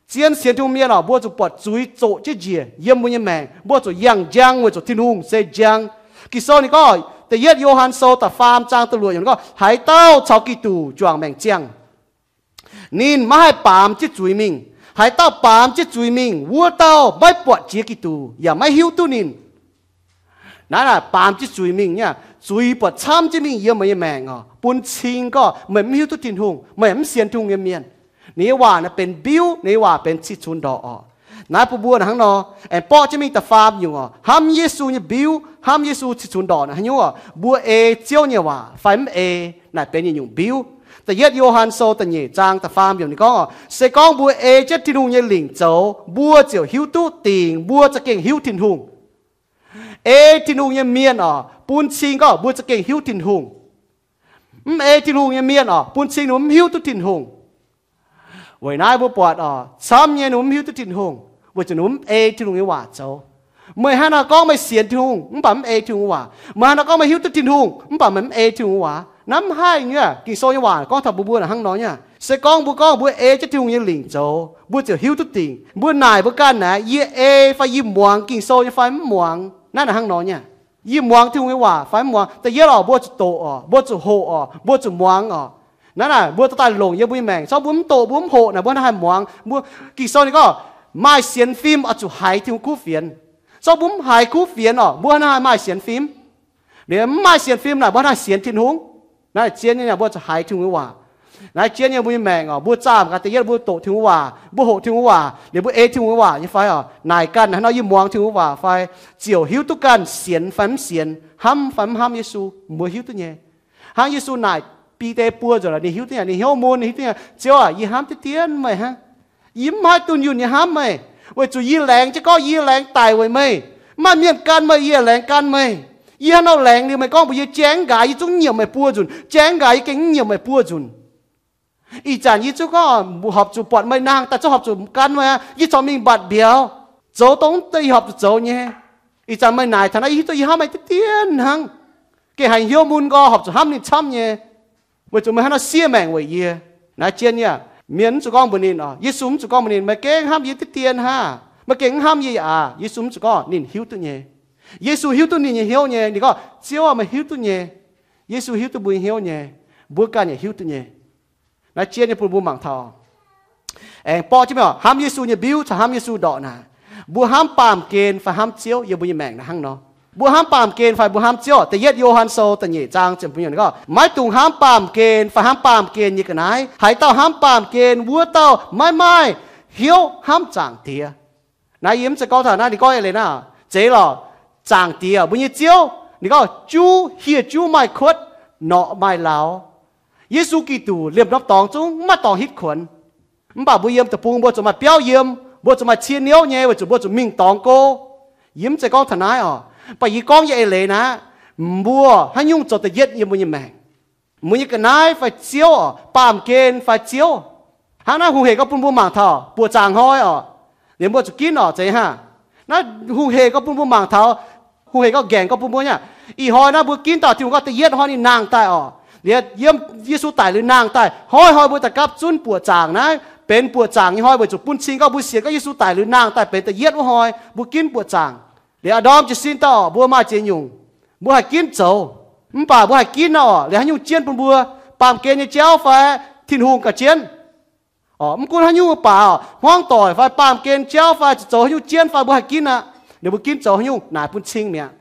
Zien sienx Tin-Hungh mienh oc, mbuo zuqc buatc zuiz zoqc jienv njiec yiem mbuo nyei maengc, mbuo zuqc yangh njang weic zuqc Tin-Hungh se njang. Ging-Sou ninh gorngv, Da'yietv Yo^han Sou da'faam zaang da'luoqc yiemc gorngv, haaix dauh caux Giduc juangc maengc ziangh, ninh maiv haih baamz jienv zuiz mingh. Haaix dauh baamz jienv zuiz mingh, wuov dauh maiv buatc jiex Giduc yaac maiv hiuv duqv ninh. Naaiv naaic baamz jienv zuiz mingh nyei, zuiz buatc camv jienv mingh yiem meih nyei maengc oc, bun cing gorngv meih mv hiuv duqv Tin-Hungh, meih mv sienx Tin-Hungh nyei mienh. Ninh nyei waac naaic benx mbiuv, ninh nyei waac benx cih cunx ndorqc oc. Naaiv bun mbuo naaic hnangv nor, aengx borqv jienv mingh da'faam nyungc oc, hnamv Yesu nyei mbiuv, hnamv Yesu cih cunx ndorqc naaic haaix nyungc oc, mbuo ei Ziouv nyei waac fai mv ei, naaic benx yietc nyungc mbiuv. Da'yietv Yo^han Sou da'nyeic zaang da'faam yiemc ninh gorngv oc, se gorngv mbuo ei jienv Tin-Hungh nyei lingc zoux, mbuo ziouc hiuv duqv dingc mbuo za'gengh hiuv Tin-Hungh. Ei Tin-Hungh nyei mienh oc, bun cing gorngv mbuo za'gengh hiuv Tin-Hungh. Mv ei Tin-Hungh nyei mienh oc, bun cing ninh mbuo mv hiuv duqv Tin-Hungh. Weic naaiv mbuo buatc oc, camv nyei ninh mbuo mv hiuv duqv Tin-Hungh, weic zuqc ninh mbuo mv ei Tin-Hungh nyei waac zoux. Meih hnangv naaiv gorngv meih sienx Tin-Hungh mv baac mv ei Tin-Hungh waac, meih hnangv naaiv gorngv meih hiuv duqv Tin-Hungh mv baac meih mv ei Tin-Hungh waac, naaiv mv haih nyei. Ging-Sou nyei waac gorngv taux mbuo mbuo naaic hnangv nor nyei. Se gorngv mbuo gorngv mbuo ei jienv Tin-Hungh nyei lingc zoux, mbuo ziouc hiuv duqv dingc. Mbuo naaic mbuo ganh naaic, yie ei fai yie muangx Ging-Sou nyei fai mv muangx, naaiv naaic hnangv nor nyei. Yie muangx Tin-Hungh nyei waac fai mv muangx. Da'yietv oc, mbuo zuqc doqc oc, mbuo zuqc hoqc oc, mbuo zuqc muangx oc. Naaiv naaic mbuo dorh daaih longc yiem mbuo nyei maengc. Zorqv mbuo mv doqc mbuo mv hoqc naaic mbuo hnangv haaix muangx? Mbuo, Ging-Sou ninh gorngv maaih sienx fim oix zuqc haiz Tin-Hungh kuv fienx. Zorqv mbuo mv haiz kuv fienx oc, mbuo hnangv haaix maaih sienx fim? Liuz mv maaih sienx fim naaic mbuo hnangv haaix sienx Tin-Hungh? Naaiv zien nyei, mbuo zuqc haiz Tin-Hungh nyei waac. Naaiv zien nyei mbuo nyei maengc oc, mbuo zaah gaax da'yietv mbuo doqc Tin-Hungh waac, mbuo hoqc Tin-Hungh waac, liuz mbuo ei Tin-Hungh nyei waac nyei fai oc. Naaic ganh hnangv nor yie muangx Tin-Hungh nyei waac fai, ziouc hiuv duqv ganh sienx fai mv sienx, hnamv fai mv hnamv Yesu, mbuo hiuv duqv nyei. Hnangv Yesu naaic Bide buo nzunc lorqc, ninh hiuv duqv nyei, ninh hnyouv mun, ninh hiuv duqv nyei, Ziouv aac, yie hnamv diqv dien meih hnangv. Yie mv haih dunh yunh nyei hnamv meih, weic zuqc yie laengz jienv gorngv yie laengz daic weic meih. Mv maaih mienh gan meih, yie yaac laengz gan meih. Yie hnangv nor laengz liuz meih gorngv mbuox yie, jaeng nqaaix yie zungv nyiemc meih buo nzunc, jaeng nqaaix yie gengh mv nyiemc meih buo nzunc. Ih zanc yie zungv gorngv horpc zuqc buatc meih nangh daaih zungv horpc zuqc gan meih aqv. Yie corc mingh mbatc mbiauz, zoux dongh mv deix yie horpc zuqc zoux nyei. Ih zanc meih naaic taux naaiv, yie hiuv duqv yie hnamv meih diqv dien hnangv. Gengh haiz hnyouv mun nqoi horpc zuqc hnamv ninh camv nyei, weic zuqc meih hnangv nor siev maengc weic yie. Naaiv zien nyei. Mienh mv zuqc gorngv mbuox ninh oc, Yesu mv zuqc gorngv mbuox ninh, meih gengh hnamv yie diqv dien hnangv, meih gengh mv hnamv yie aqv. Yesu mv zuqc gorngv, ninh hiuv duqv nyei. Yesu hiuv duqv ninh nyei hnyouv nyei. Ninh gorngv, Ziouv aac, meih hiuv duqv nyei. Yesu hiuv duqv mbuo nyei hnyouv nyei. Mbuo ganh yaac hiuv duqv nyei. Naaiv zien nyei bun mbuo mangc taux. Aengx borqv jienv mingh oc, hnamv Yesu nyei mbiuv caux hnamv Yesu ndorqc naaic, mbuo hnamv baamh gen fai hnamv Ziouv yiem mbuo nyei maengc naaiv hnangv nor. Mbuo hnamv baamh gen fai mbuo hnamv Ziouv. Da'yietv Yo^han Sou da'nyeic zaang ziepc hmz gorngv, maiv dungx hnamv baamh gen fai hnamv baamh gen nyei ga'naaiv. Haaix dauh hnamv baamh gen, wuov dauh maiv maaih hnyouv hnamv Zaangc Diex. Naaiv yie mv zeiz gorngv taux naaiv, ninh gorngv eix leiz naaiv, zeiz lorqc. Zaangc Diex, mbuo nyei Ziouv, ninh gorngv juv hieh juv maaih kuotv, norqc maaih lauz. Yesu Giduc liemh norm dorngx zungv mv maaih dorngx hitv kuonx. Mv baac mbuo yiem deic-bung mbuo zuqc maaih biauv yiem, mbuo zuqc maaih cie niouv nyei, weic zuqc mbuo zuqc mingh dorngx go. Yie mv zeiz gorngv taux naaiv oc. Mv baac yie gorngv nyei eix leiz naaiv, mbuo haaix nyungc zoux da'yietv yiem mbuo nyei maengc? Mbuo nyei ga'naaiv fai Ziouv oc, baamh gen fai Ziouv? Hnangv naaiv hungh hec gorngv bun mbuo mangc taux buoqc zaangc hnoi oc, liemh mbuo zuqc ginv oc, zeiz hnangv. Naaiv hungh hec gorngv bun mbuo mangc taux, hungh hec gorngv nqaengc gorngv bun mbuo nyei. Ih hnoi naaiv mbuo ginv dauh Tin-Hungh gorngv da'yietv hnoi ninh nangh daaih oc. Liuz yiem Yesu daic liuz nangh daaih, hnoi-hnoi mbuo daaih gapv zunv buoqc zaangc naaiv benx buoqc zaangc nyei hnoi, weic zuqc bun cing gorngv mbuo sienx gorngv Yesu daic liuz nangh daaih benx da'yietv wuov hnoi, mbuo ginv buoqc zaangc. Liuz a'ndorm jiez sin daaih oc, mbuo maaih ziex nyungc mbuo haih ginv zoux. Mv baac mbuo haih ginv naaiv oc, liuz haaix nyungc jienv bun mbuo? Baamh gen nyei jauv fai Tin-Hungh gauh jienv? Oc, mv gunv haaix nyungc mbuo baac oc, hmuangv doic fai baamh gen jauv fai zoux haaix nyungc jienv fai mbuo haih ginv aqv. Liuz mbuo ginv zoux haaix nyungc naaic bun cing mi'aqv.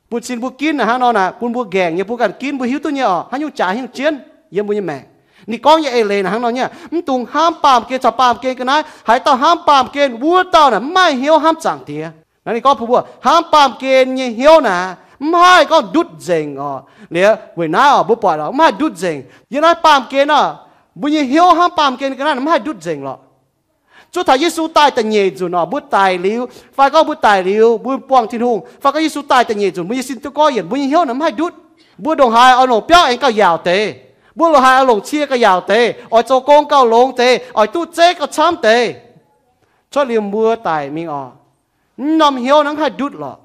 Bun cing mbuo ginv naaic hnangv nor naaic, bun mbuo nqaengc nyei, bun ganh ginv, mbuo hiuv duqv nyei oc, haaix nyungc jaax haaix nyungc jienv yiem mbuo nyei maengc. Ninh gorngv nyei eix leiz naaic hnangv nor nyei, mv dungx hnamv baamh gen caux baamh gen ga'naaiv. Haaix dauh hnamv baamh gen, wuov dauh naaic mv maaih hnyouv hnamv Zaangc Diex. Naaiv ninh gorngv bun mbuo, hnamv baamh gen nyei hnyouv naaic mv haih gorngv ndutv nzengc oc. Liuz weic naaiv oc, mbuo buatc oc, mv haih ndutv nzengc. Yiem naaiv baamh gen oc, mbuo nyei hnyouv hnamv baamh gen ga'naaiv mv haih ndutv nzengc lorqc. Zuov taux Yesu daaih da'nyeic nzunc oc, mbuo daic liuz, fai gorngv mbuo daic liuz mbuo buangh Tin-Hungh, fai gorngv Yesu daaih da'nyeic nzunc mbuo nyei sin duqv goiv yienc, mbuo nyei hnyouv naaic mv haih ndutv. Mbuo ndongc haaix oix longc biauv aengx gauh yaauc deix, mbuo ndongc haaix oix longc cie gauh yaauc deix, oix zoux gong gauh longx deix, oix duqv zeiv gauh camv deix. Cuotv liuz mbuo daic mingh oc, mv norm hnyouv naaiv mv haih ndutv lorqc.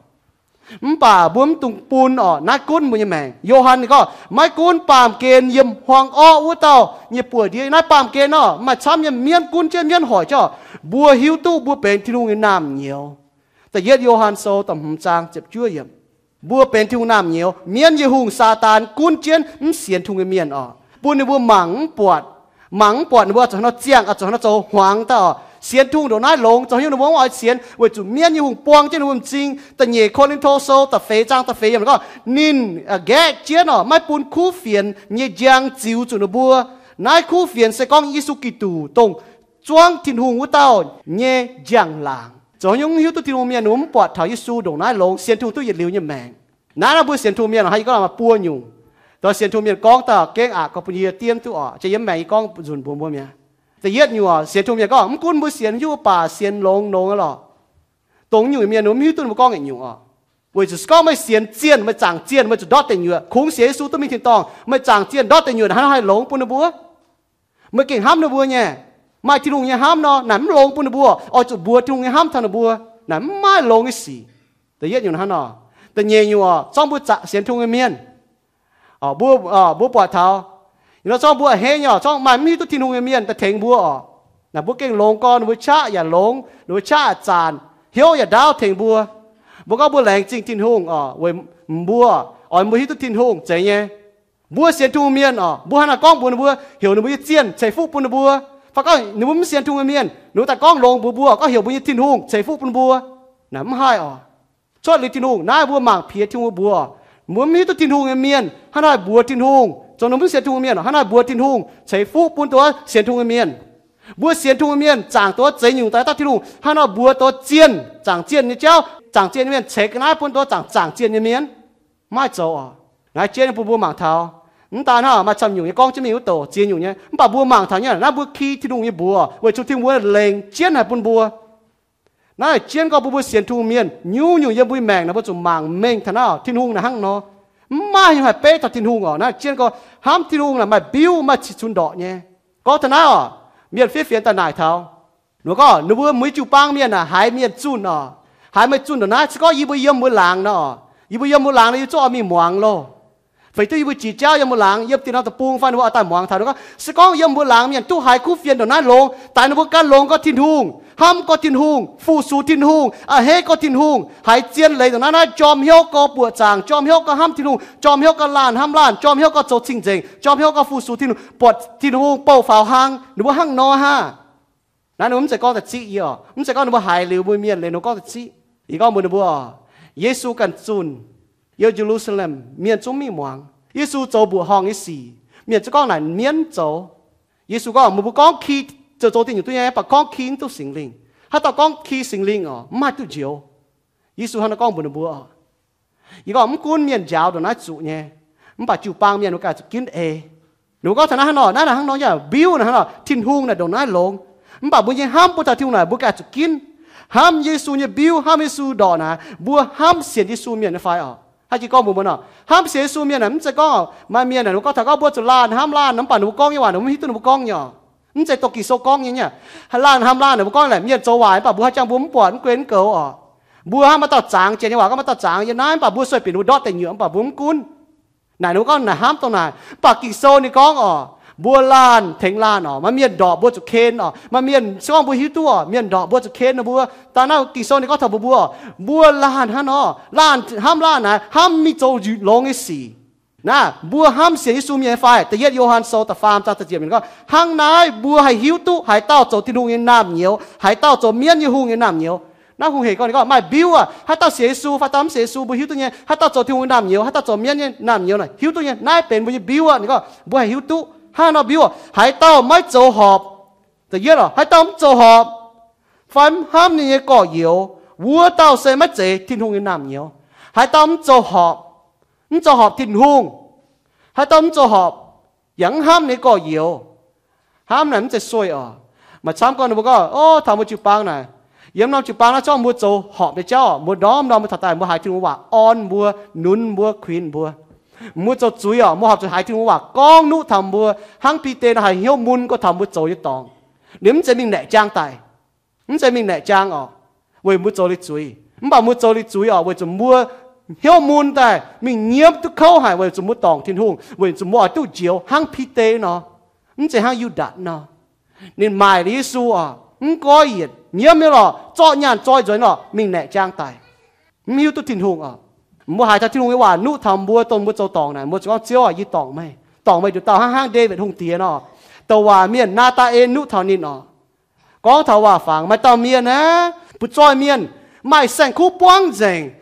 Mv baac mbuo mv dungx bun oc, naaiv gunv mbuo nyei maengc. Yo^han ninh gorngv, maiv gunv baamh gen yiem huaang orqv wuov dauh nyei buoz-ndiev, naaiv baamh gen oc, maaih camv nyei mienv gunv jienv, mienv hoic jienv oc, mbuo hiuv duqv mbuo benx Tin-Hungh nyei naamh nyouz. Da'yietv Yo^han Sou da'hmz zaang ziepc juov yiemc. Mbuo benx Tin-Hungh naamh nyouz. Mienv nyei hungh, Saadaan, gunv jienv mv sienx Tin-Hungh nyei mienh oc, bun ninh mbuo mangc mv buatc. Mangc mv buatc ninh mbuo zuqc haaix nor ziangh, zuqc haaix nor zoux, hmuangx daaih oc. Sienx Tin-Hungh ndongc naaiv longx, zoux haaix nyungc ninh mbuo mv oix sienx? Weic zuqc mienv nyei hungh buang jienv ninh mbuo m'zing. Da'nyeic Ko^lin^to Sou da'feix zaang da'feix yiemc gorngv, ninh, aa, nqaeqv jienv oc, maiv bun kuv fienx nyei njang ziux zuqc ninh mbuo. Naaiv kuv fienx se gorngv Yesu Giduc, dongh zuangv Tin-Hungh wuov dauh nyei njang-laangc. Zoux haaix nyungc mv hiuv duqv Tin-Hungh mienh, ninh mbuo mv buatc taux Yesu ndongc naaiv longx, sienx Tin-Hungh duqv yietc liuz nyei maengc. Naaiv, naaiv mbuo sienx Tin-Hungh mienh haiz yie gorngv maaih buo nyungc. Dongh sienx Tin-Hungh mienh gorngv daaih gengh aqc, gorngv bun yie diemv duqv oc. Jiex yiem maengc yie gorngv nzunc mbuox mbuo mi'aqv. Da'yietv nyungc oc, sienx Tin-Hungh mienh gorngv mv gunv mbuo sienx hiuv baac sienx longx nongx lorqc. Dongh nyungc mienh ninh mbuo mv hiuv duqv ninh mbuo gorngv yietc nyungc oc. Weic zuqc se gorngv meih sienx zienh, meih zaangc zienh, meih zuqc ndortv deic nyuoqc, kungx sienx Yesu duqv mingh tin-dorngh, meih zaangc zienh ndortv deic nyuoqc, haaix nor haih longx bun ninh mbuo? Meih gengh hnamv ninh mbuo nyei. Maaih Tin-Hungh nyei hnamv nor, naaic mv longx bun ninh mbuo. Oix zuqc mbuox Tin-Hungh nyei hnamv taux ninh mbuo. Naaic mv maaih longx nyei sic. Da'yietv nyungc hnangv nor. Da'nyeic nyungc oc, zorngv mbuo sienx Tin-Hungh nyei mienh, mbuo, mbuo buatc taux, ih hnoi zorngv mbuo a'hneiv nyei oc, zorngv maaih mv hiuv duqv Tin-Hungh nyei mienh daaih tengx mbuo oc. Naaic mbuo gengh longx gorn, mbuo qaqv yaac longx, mbuo qaqv yaac zaanc, hnyouv yaac ndaauv tengx mbuo. Mbuo gorngv mbuo laengz zingh Tin-Hungh oc, weic mbuo oix mbuo hiuv duqv Tin-Hungh zeiz nyei. Mbuo sienx Tin-Hungh mienh oc, mbuo hnangv naaic gorngv mbuox ninh mbuo, heuc ninh mbuo nyei zienh ceix fuqv bun ninh mbuo. Fai gorngv ninh mbuo mv sienx Tin-Hungh nyei mienh, ninh mbuo daaih gorngv longx mbuox mbuo, gorngv heuc mbuo nyei Tin-Hungh ceix fuqv bun mbuo. Naaic mv haih oc. Cuotv liuz Tin-Hungh naaiv, mbuo mangc piex Tin-Hungh mbuox, mbuo mv hiuv duqv Tin-Hungh nyei mienh hnangv naaic mbuox Tin-Hungh, zoux ninh mbuo mv sienx Tin-Hungh mienh hnangv naaic mbuox Tin-Hungh ceix fuqv bun dongh sienx Tin-Hungh nyei mienh. Mbuo sienx Tin-Hungh mienh zaangc dongh zeiz nyungc daaih dauh Tin-Hungh hnangv naaic mbuox dongh zienh, zaangc zienh nyei jauv, zaangc zienh nyei mienh ceix ga'naaiv bun dongh zaangc, zaangc zienh nyei mienh. Mv maaih zoux oc. Naaiv jienv bun mbuo mangc taux, mv daan hnangv maaih camv nyungc nyei gorngv jienv mingh wuov douc ziex nyungc nyei, mv baac mbuo mangc taux nyei naaiv mbuo ki Tin-Hungh nyei mbuox weic zuqc Tin-Hungh lengc jienv haic bun mbuo. Naaiv jienv gorngv bun mbuo sienx Tin-Hungh mienh nyungc-nyungc yiem mbuo maengc naaic mbuo zuqc mangc mengh taux naaiv Tin-Hungh naaic hnangv nor. Mv maaih haaix nyungc haih beiv taux Tin-Hungh oc. Naaiv jienv gorngv hnamv Tin-Hungh naaic maaih mbiuv maaih cin-cun ndorqc nyei. Gorngv taux naaiv oc, mienh fiev fienx daaih naaic taux, ninh gorngv ninh mbuo mueiz jiu-baang mienh aah, haiz mienh zunh oc, haiz meih zunh ndongc naaiv, se gorngv yie mbuo yiem mbuo laangz nor, yie mbuo yiem mbuo laangz nor yie zuqc oix mingh muangx loh. Feix duqv yie mbuo jiex jauv yiem mbuo laangz, yiem diex norm deic-bung fai ninh mbuo oix daaih muangx taux, ninh gorngv se gorngv yiem mbuo laangz mienh duqv haiz kuv fienx ndongc naaiv longx, daix ninh mbuo gan longx gorngv Tin-Hungh, hnamv gorngv Tin-Hungh, fu-sux Tin-Hungh, a'hneiv gorngv Tin-Hungh, haiz zien leiz ndongc naaiv, naaiv jorm hnyouv gorngv buoqc zaangc, jorm hnyouv gorngv hnamv Tin-Hungh, jorm hnyouv gorngv laanh hnamv laanh, jorm hnyouv gorngv zoux cing-nzengc, jorm hnyouv gorngv fu-sux Tin-Hungh, buatc Tin-Hungh bou faaux hlang, ninh mbuo hnangv nor hnangv. Naaiv ninh mbuo mv zeiz gorngv da'zieqv yie oc, mv zeiz gorngv ninh mbuo haiz liuz mbuo mienh leiz ninh mbuo gorngv da'zieqv. Yie gorngv mbuox ninh mbuo oc, Yesu ganh zunh yiem Ye^lu^saa^lem, mienh zungv mingh muangx Yesu zoux mbuoqc horngh nyei sic. Mienh zungv gorngv naaic mienv zoux. Yesu gorngv, meih mbuo gorngv ki zoux zoux deix nyungc duqv nyei, mv baac gorngv ki mv duqv Singx Lingh. Haaix dauh gorngv ki Singx Lingh oc, mv haih duqv njoux. Yesu hnangv naaiv gorngv mbuox ninh mbuo oc. Yie gorngv mv gunv mienh njaaux ndongc naaiv zuqc nyei, mv baac jiu-baang mienh mbuo ganh zuqc ginv eix. Ninh mbuo gorngv taux naaiv hnangv nor, naaiv naaic hnangv nor yaac mbiuv naaic hnangv nor, Tin-Hungh naaic ndongc naaiv longx. Mv baac mbuo nyei hnamv bun taux Tin-Hungh naaic mbuo ganh zuqc ginv. Hnamv Yesu nyei mbiuv, hnamv Yesu ndorqc naaic, mbuo hnamv sienx Yesu mienh nyei fai oc. Haaix jiex gorngv mbuox mbuo nor, hnamv sienx Yesu mienh naaic mv zeiz gorngv maaih mienh naaic ninh mbuo gorngv taux gorngv mbuo zuqc laanh hnamv laanh, mv baac ninh mbuo gorngv nyei waac ninh mbuo mv hiuv duqv ninh mbuo gorngv nyei oc. Mv zeiz dongh Ging-Sou gorngv nyei, laanh hnamv laanh ninh mbuo gorngv naaic mienh zoux waaic mv baac mbuo haaix jangx mbuo mv buatc mv guei mv goux oc. Mbuo hnamv maaih dauh zangx jiex nyei waac gorngv maaih dauh zangx yiem naaiv, mv baac mbuo sueih bieqc ninh mbuo ndortv deic nyuoqc mv baac mbuo mv gunv. Naaic ninh mbuo gorngv naaic hnamv dongh naaic, mv baac Ging-Sou ninh gorngv oc, mbuo laanh tengx laanh oc, maaih mienh ndorqc mbuo zuqc ken oc, maaih mienh se gorngv mbuo hiuv duqv oc, mienh ndorqc mbuo zuqc ken ninh mbuo. Daaih naaiv Ging-Sou ninh gorngv taux mbuox mbuo oc, mbuo laanh hnangv nor, laanh hnamv laanh naaic hnamv mingh zoux longx nyei sic. Naaiv mbuo hnamv sienx Yesu mienh fai, da'yietv Yo^han Sou da'faam zaang da'ziepc yiemc gorngv, hnangv naaiv mbuo haih hiuv duqv haaix dauh zoux Tin-Hungh nyei naamh nyouz, haaix dauh zoux mienv nyei hungh nyei naamh nyouz. Naaiv hungh heic gorngv, ninh gorngv maaih mbiuv aac, haaix dauh sienx Yesu fai dauh mv sienx Yesu mbuo hiuv duqv nyei, haaix dauh zoux Tin-Hungh nyei naamh nyouz, haaix dauh zoux mienv nyei naamh nyouz naaic hiuv duqv nyei. Naaiv benx mbuo nyei mbiuv aac. Ninh gorngv mbuo haih hiuv duqv hnangv nor mbiuv aac, haaix dauh maiv zoux horpc, da'yietv oc, haaix dauh mv zoux horpc fai mv hnamv ninh nyei gorx-youz, wuov dauh se maiv zeiz Tin-Hungh nyei naamh nyouz. Haaix dauh mv zoux horpc, mv zoux horpc Tin-Hungh, haaix dauh mv zoux horpc yaac mv hnamv ninh nyei gorx-youz. Hnamv naaic mv zeiz sueih oc. Maaih camv gorngv ninh mbuo gorngv, o, taux mbuo jiu-baang naaic, yiem norm jiu-baang naaiv zorngv mbuo zoux horpc nyei jauv oc, mbuo ndorm ndorm mbuo taux daaih mbuo haiz Tin-Hungh waac orn mbuo, nunz mbuo, kuinx mbuo. Mbuo zoux zuiz oc, mbuo horpc zuqc haiz Tin-Hungh waac gorngv nuqv taux mbuo, hnangv Bide nor haih hnyouv mun gorx taux mbuo zoux nyei dorngx. Ninh mv zeiz mingh naeqc jaang daic. Mv zeiz mingh naeqc jaang oc, weic mbuo zoux liuz zuiz. Mv baac mbuo zoux liuz zuiz oc, weic zuqc mbuo hnyouv mun daaih mingh nyiemv duqv kouv haic, weic zuqc mbuo dorngc Tin-Hungh, weic zuqc mbuo oix duqv njoux hnangv Bide nor, mv zeiz hnangv Yu^ndaatc nor. Ninh maaic liuz Yesu oc, mv goiv yietc nyiemv nyei lorqc, zorqv nyaanh zoi nzuonx lorqc, mingh naeqc jaang daic. Mv hiuv duqv Tin-Hungh oc. Mbuo haiz taux Tin-Hungh nyei waac nuqv taux mbuo, dongh mbuo zoux dorngc naaic, mbuo zuqc gorngv, Ziouv aac, yie dorngc meih. Dorngc meih nduqc dauh hnangv, hnangv Ndaawitv Hungh Diex nor. Douc waac mienh Naa^taa^en nuqv taux ninh oc. Gorngv taux waac-fangx, maaih dauh mienh aeqv, butv-zoih mienh, maaih saeng-kuv buangv nzengc.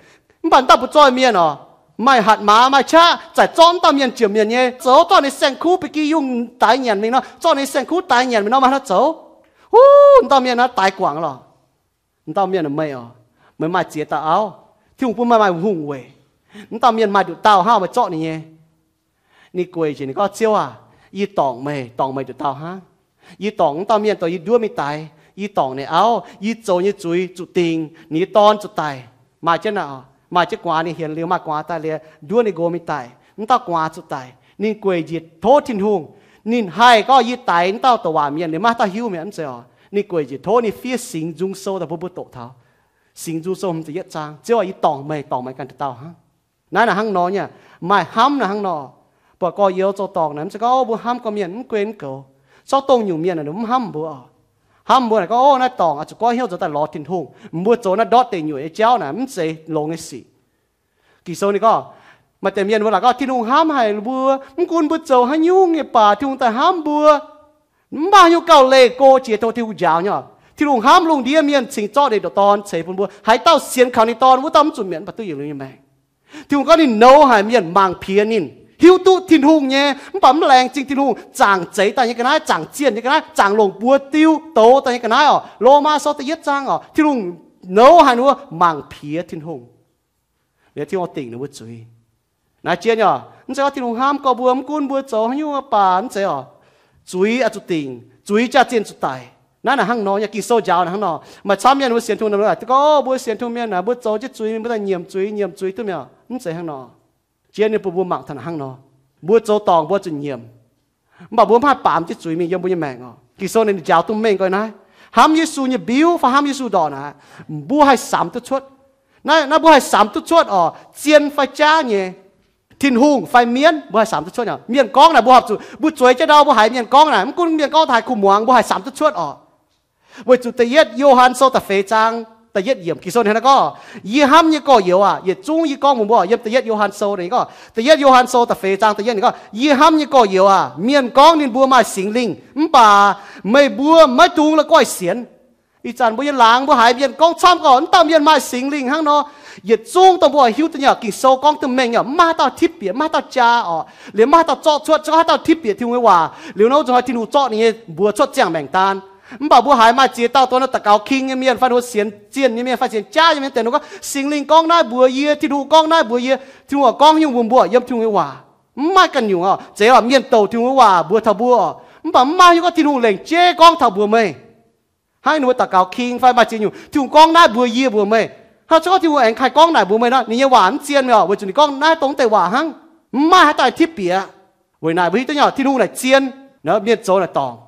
Mv baac dauh butv-zoih mienh oc, maaih hatc maaz, maaih qaqv, zaqc zorqv dauh mienh jomc mienh nyei, zoux zorqv ninh saeng-kuv ba'gi yungh daix nyanc mingh nor, zorqv ninh saeng-kuv daix nyanc mingh nor, maaih hnangv zoux. Huv, dauh mienh naaiv daix guangc lorqc. Dauh mienh meih oc, meih maaih ziex dauh auv. Tin-Hungh bun meih maaih hungh weic. Dauh mienh maaih nduqc dauh hnangv, meih zorqv ninh nyei. Ninh gueic njiec ninh gorngv, Ziouv aac, yie dorngc meih, dorngc meih nduqc dauh hnangv. Yie dorngc wuov dauh mienh dongh yie nduov mingh daix. Yie dorngc ninh auv, yie zoux nyei zuiz zuqc dingc, ninh nyei dorn zuqc daic. Maaih jienv naaic, maaih jienv guaax ninh hienx liuz, maaih guaax daaih liuz, nduov ninh nqox mingh daic. Wuov dauh guaax zuqc daic. Ninh gueic njiec tov Tin-Hungh. Ninh haih gorngv, Yie daix wuov dauh douc waac mienh, liuz maiv dauh hiuv mi'aqv, mv zeiz oc. Ninh gueic njiec tov, ninh fiev Singx Nzung Sou daaih bun mbuo doqc taux. Singx Nzung Sou hmz ziepc yietv zaang, Ziouv aac, yie dorngc meih, dorngc meih ganh nduqc dauh hnangv. Naaiv naaic hnangv nor nyei, maaih hnamv naaic hnangv nor. Buatc gorx-youz zoux dorngc naaic, mv zeiz gorngv, Ov, mbuo hnamv gorqv-mienh, mv guei mv goux. Zorqv dongh nyungc mienh naaic ninh mv hnamv mbuo oc. Hnamv mbuo naaic gorngv, Ov, naaiv dorngc oix zuqc goiv hnyouv zoux daaih lorz Tin-Hungh. Mbuo zoux naaiv ndortv deic nyuoqc nyei jauv naaic mv zeiz longx nyei sic. Ging-Sou ninh gorngv, maaih deix mienh mbuo laaic gorngv Tin-Hungh hnamv haic mbuo, mv gunv mbuo zoux haaix nyungc nyei baac Tin-Hungh daaih hnamv mbuo. Mv baac haaix nyungc gauh leih go jiex tov Tin-Hungh njaaux nyei. Tin-Hungh hnamv lungh ndiev mienh cingx zorqv ninh nduqc Dorn ceix bun mbuo. Haaix dauh sienx kaux ninh Dorn, wuov dauh mv zuqc mietc, mv baac duqv yietc liuz nyei maengc. Tin-Hungh gorngv ninh nouz haic mienh mangc piex ninh, hiuv duqv Tin-Hungh nyei, mv baac mv laengz zingh Tin-Hungh, zaangc zeix daaih nyei ga'naaiv, zaangc zienh nyei ga'naaiv, zaangc longc buoz diuv douz daaih nyei ga'naaiv oc. Lomaa Sou da'yietv zaang oc, Tin-Hungh nouz haic ninh mbuo mangc piex Tin-Hungh. Liuz Tin-Hungh dingc ninh mbuo zuiz. Naaiv jienv oc, mv zeiz gorngv Tin-Hungh hnamv gorqv mbuo, mv gunv mbuo zoux haaix nyungc baac mv zeiz oc. Zuiz oix zuqc dingc, zuiz jaax-zienh zuqc daic. Naaiv naaic hnangv nor nyei, Ging-Sou njaaux naaic hnangv nor. Maaih camv mienh mbuo sienx Tin-Hungh naaic gorngv, Mbuo sienx Tin-Hungh mienh naaic, mbuo zoux jienv zuiz mingh, mbuo daaih nyiemc zuiz, nyiemc zuiz duqv mi'aqv. Mv zeiz hnangv nor. Jienv ninh bun mbuo mangc taux naaic hnangv nor. Mbuo zoux dorngc mbuo zuqc nyiemc. Mv baac mbuo mv haih baamz jienv zuiz mingh yiem mbuo nyei maengc oc. Ging-Sou ninh njaaux duqv mengh nqoi naaiv. Hnamv Yesu nyei mbiuv fai hnamv Yesu ndorqc naaic, mbuo haih samx duqv cuotv. Naaiv, naaiv mbuo haih samx duqv cuotv oc, zien fai jaav nyei, Tin-Hungh fai mienv, mbuo haih samx duqv cuotv oc. Mienh gorngv naaic mbuo horpc zuqc, mbuo zueiz jienv ndau mbuo haiz mienh gorngv naaic, mv gunv mienh gorngv taux haaix kuh muangx, mbuo haih samx duqv cuotv oc. Weic zuqc da'yietv Yo^han Sou da'feix zaang da'yietv yiemc, Ging-Sou ninh hnangv naaiv gorngv, Yie hnamv nyei gorx-youz aac, yietc zungv yie gorngv mbuox mbuo, yiem da'yietv Yo^han Sou ninh gorngv, da'yietv Yo^han Sou da'feix zaang da'yietv ninh gorngv, Yie hnamv nyei gorx-youz aac, mienh gorngv ninh mbuo maaih Singx Lingh, mv baac meih mbuo maiv dungx la'guaih sienx. Ih zanc mbuo nyei laangz mbuo haiz mienh gorngv camv gorngv, Mv dauh mienh maaih Singx Lingh hnangv nor. Yietc zungv dongh mbuo oix hiuv duqv nyei, Ging-Sou gorngv duqv mengh nyei, maiv haaix dauh tipv bieqc, maiv haaix dauh jaa oc, liemh maiv haaix dauh zorqv cuotv, se gorngv haaix dauh tipv bieqc Tin-Hungh nyei waac liuz nor, wuov zanc haih Tin-Hungh zorqv ninh nyei mbuox cuotv ziangh maengc daan. Mv baac mbuo haiz maaih ziex dauh dongh naaiv daux gaux king nyei mienh fai ninh mbuo sienx zienh nyei mienh fai sienx jaav nyei mienh deix, ninh gorngv Singx Lingh gorngv naaiv mbuox yie, Tin-Hungh gorngv naaiv mbuox yie, Tin-Hungh gorngv nyungc mbuox mbuo yiem Tin-Hungh nyei waac. Mv maaih ganh nyungc oc. Zeiz oc, mienh douc Tin-Hungh nyei waac mbuox taux mbuo oc, mv baac mv maaih nyungc gorngv Tin-Hungh lengc jeiv gorngv taux mbuox meih. Hnangv ninh mbuo daux gaux king fai maaih ziex nyungc, Tin-Hungh gorngv naaiv mbuox yie mbuox meih. Hnangv se gorngv Tin-Hungh aengx haih gorngv naaic mbuox meih nor, ninh nyei waac mv zien mi'aqv, weic zuqc ninh gorngv naaiv dongh deix waac hnangv. Mv maaih haaix dauh tipv bieqc. Weic naaic mbuo hiuv duqv nyei, Tin-Hungh naaic zien, mienh zoux naaic dorngc.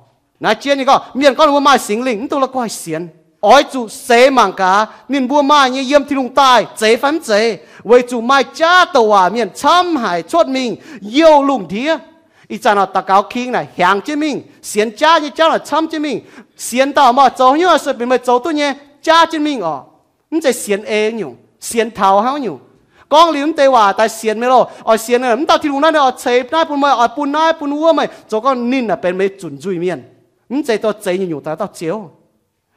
Naaiv jienv ninh gorngv, mienh gorngv ninh mbuo maaih Singx Lingh, mv dungx la'guaih sienx. Oix zuqc seix mangc gaax ninh mbuo maaih nyei yiem Tin-Hungh daaih zeiz fai mv zeiz, weic zuqc maaih jaav douc waac mienh camv haic cuotv mingh youh lungh ndiev. Ih zanc naaic daux gaux king naaic hiaangx jienv mingh, sienx jaav nyei jauv naaic camv jienv mingh. Sienx dauh mv baac zoux haaix nyungc se benx meih zoux duqv nyei, jaav jienv mingh oc. Mv zeiz sienx ei nyungc, sienx taux hnangv nyungc. Gorngv liuz mv deix waac daaih sienx meih loh, oix sienx mv dauh Tin-Hungh naaiv, oix ceix naaiv bun meih, oix bun naaiv bun wuov meih, zoux gorngv ninh naaic benx meih zunc nzuih mienh. Mv zeiz dorh zeix nyungc-nyungc daaih dauh Ziouv.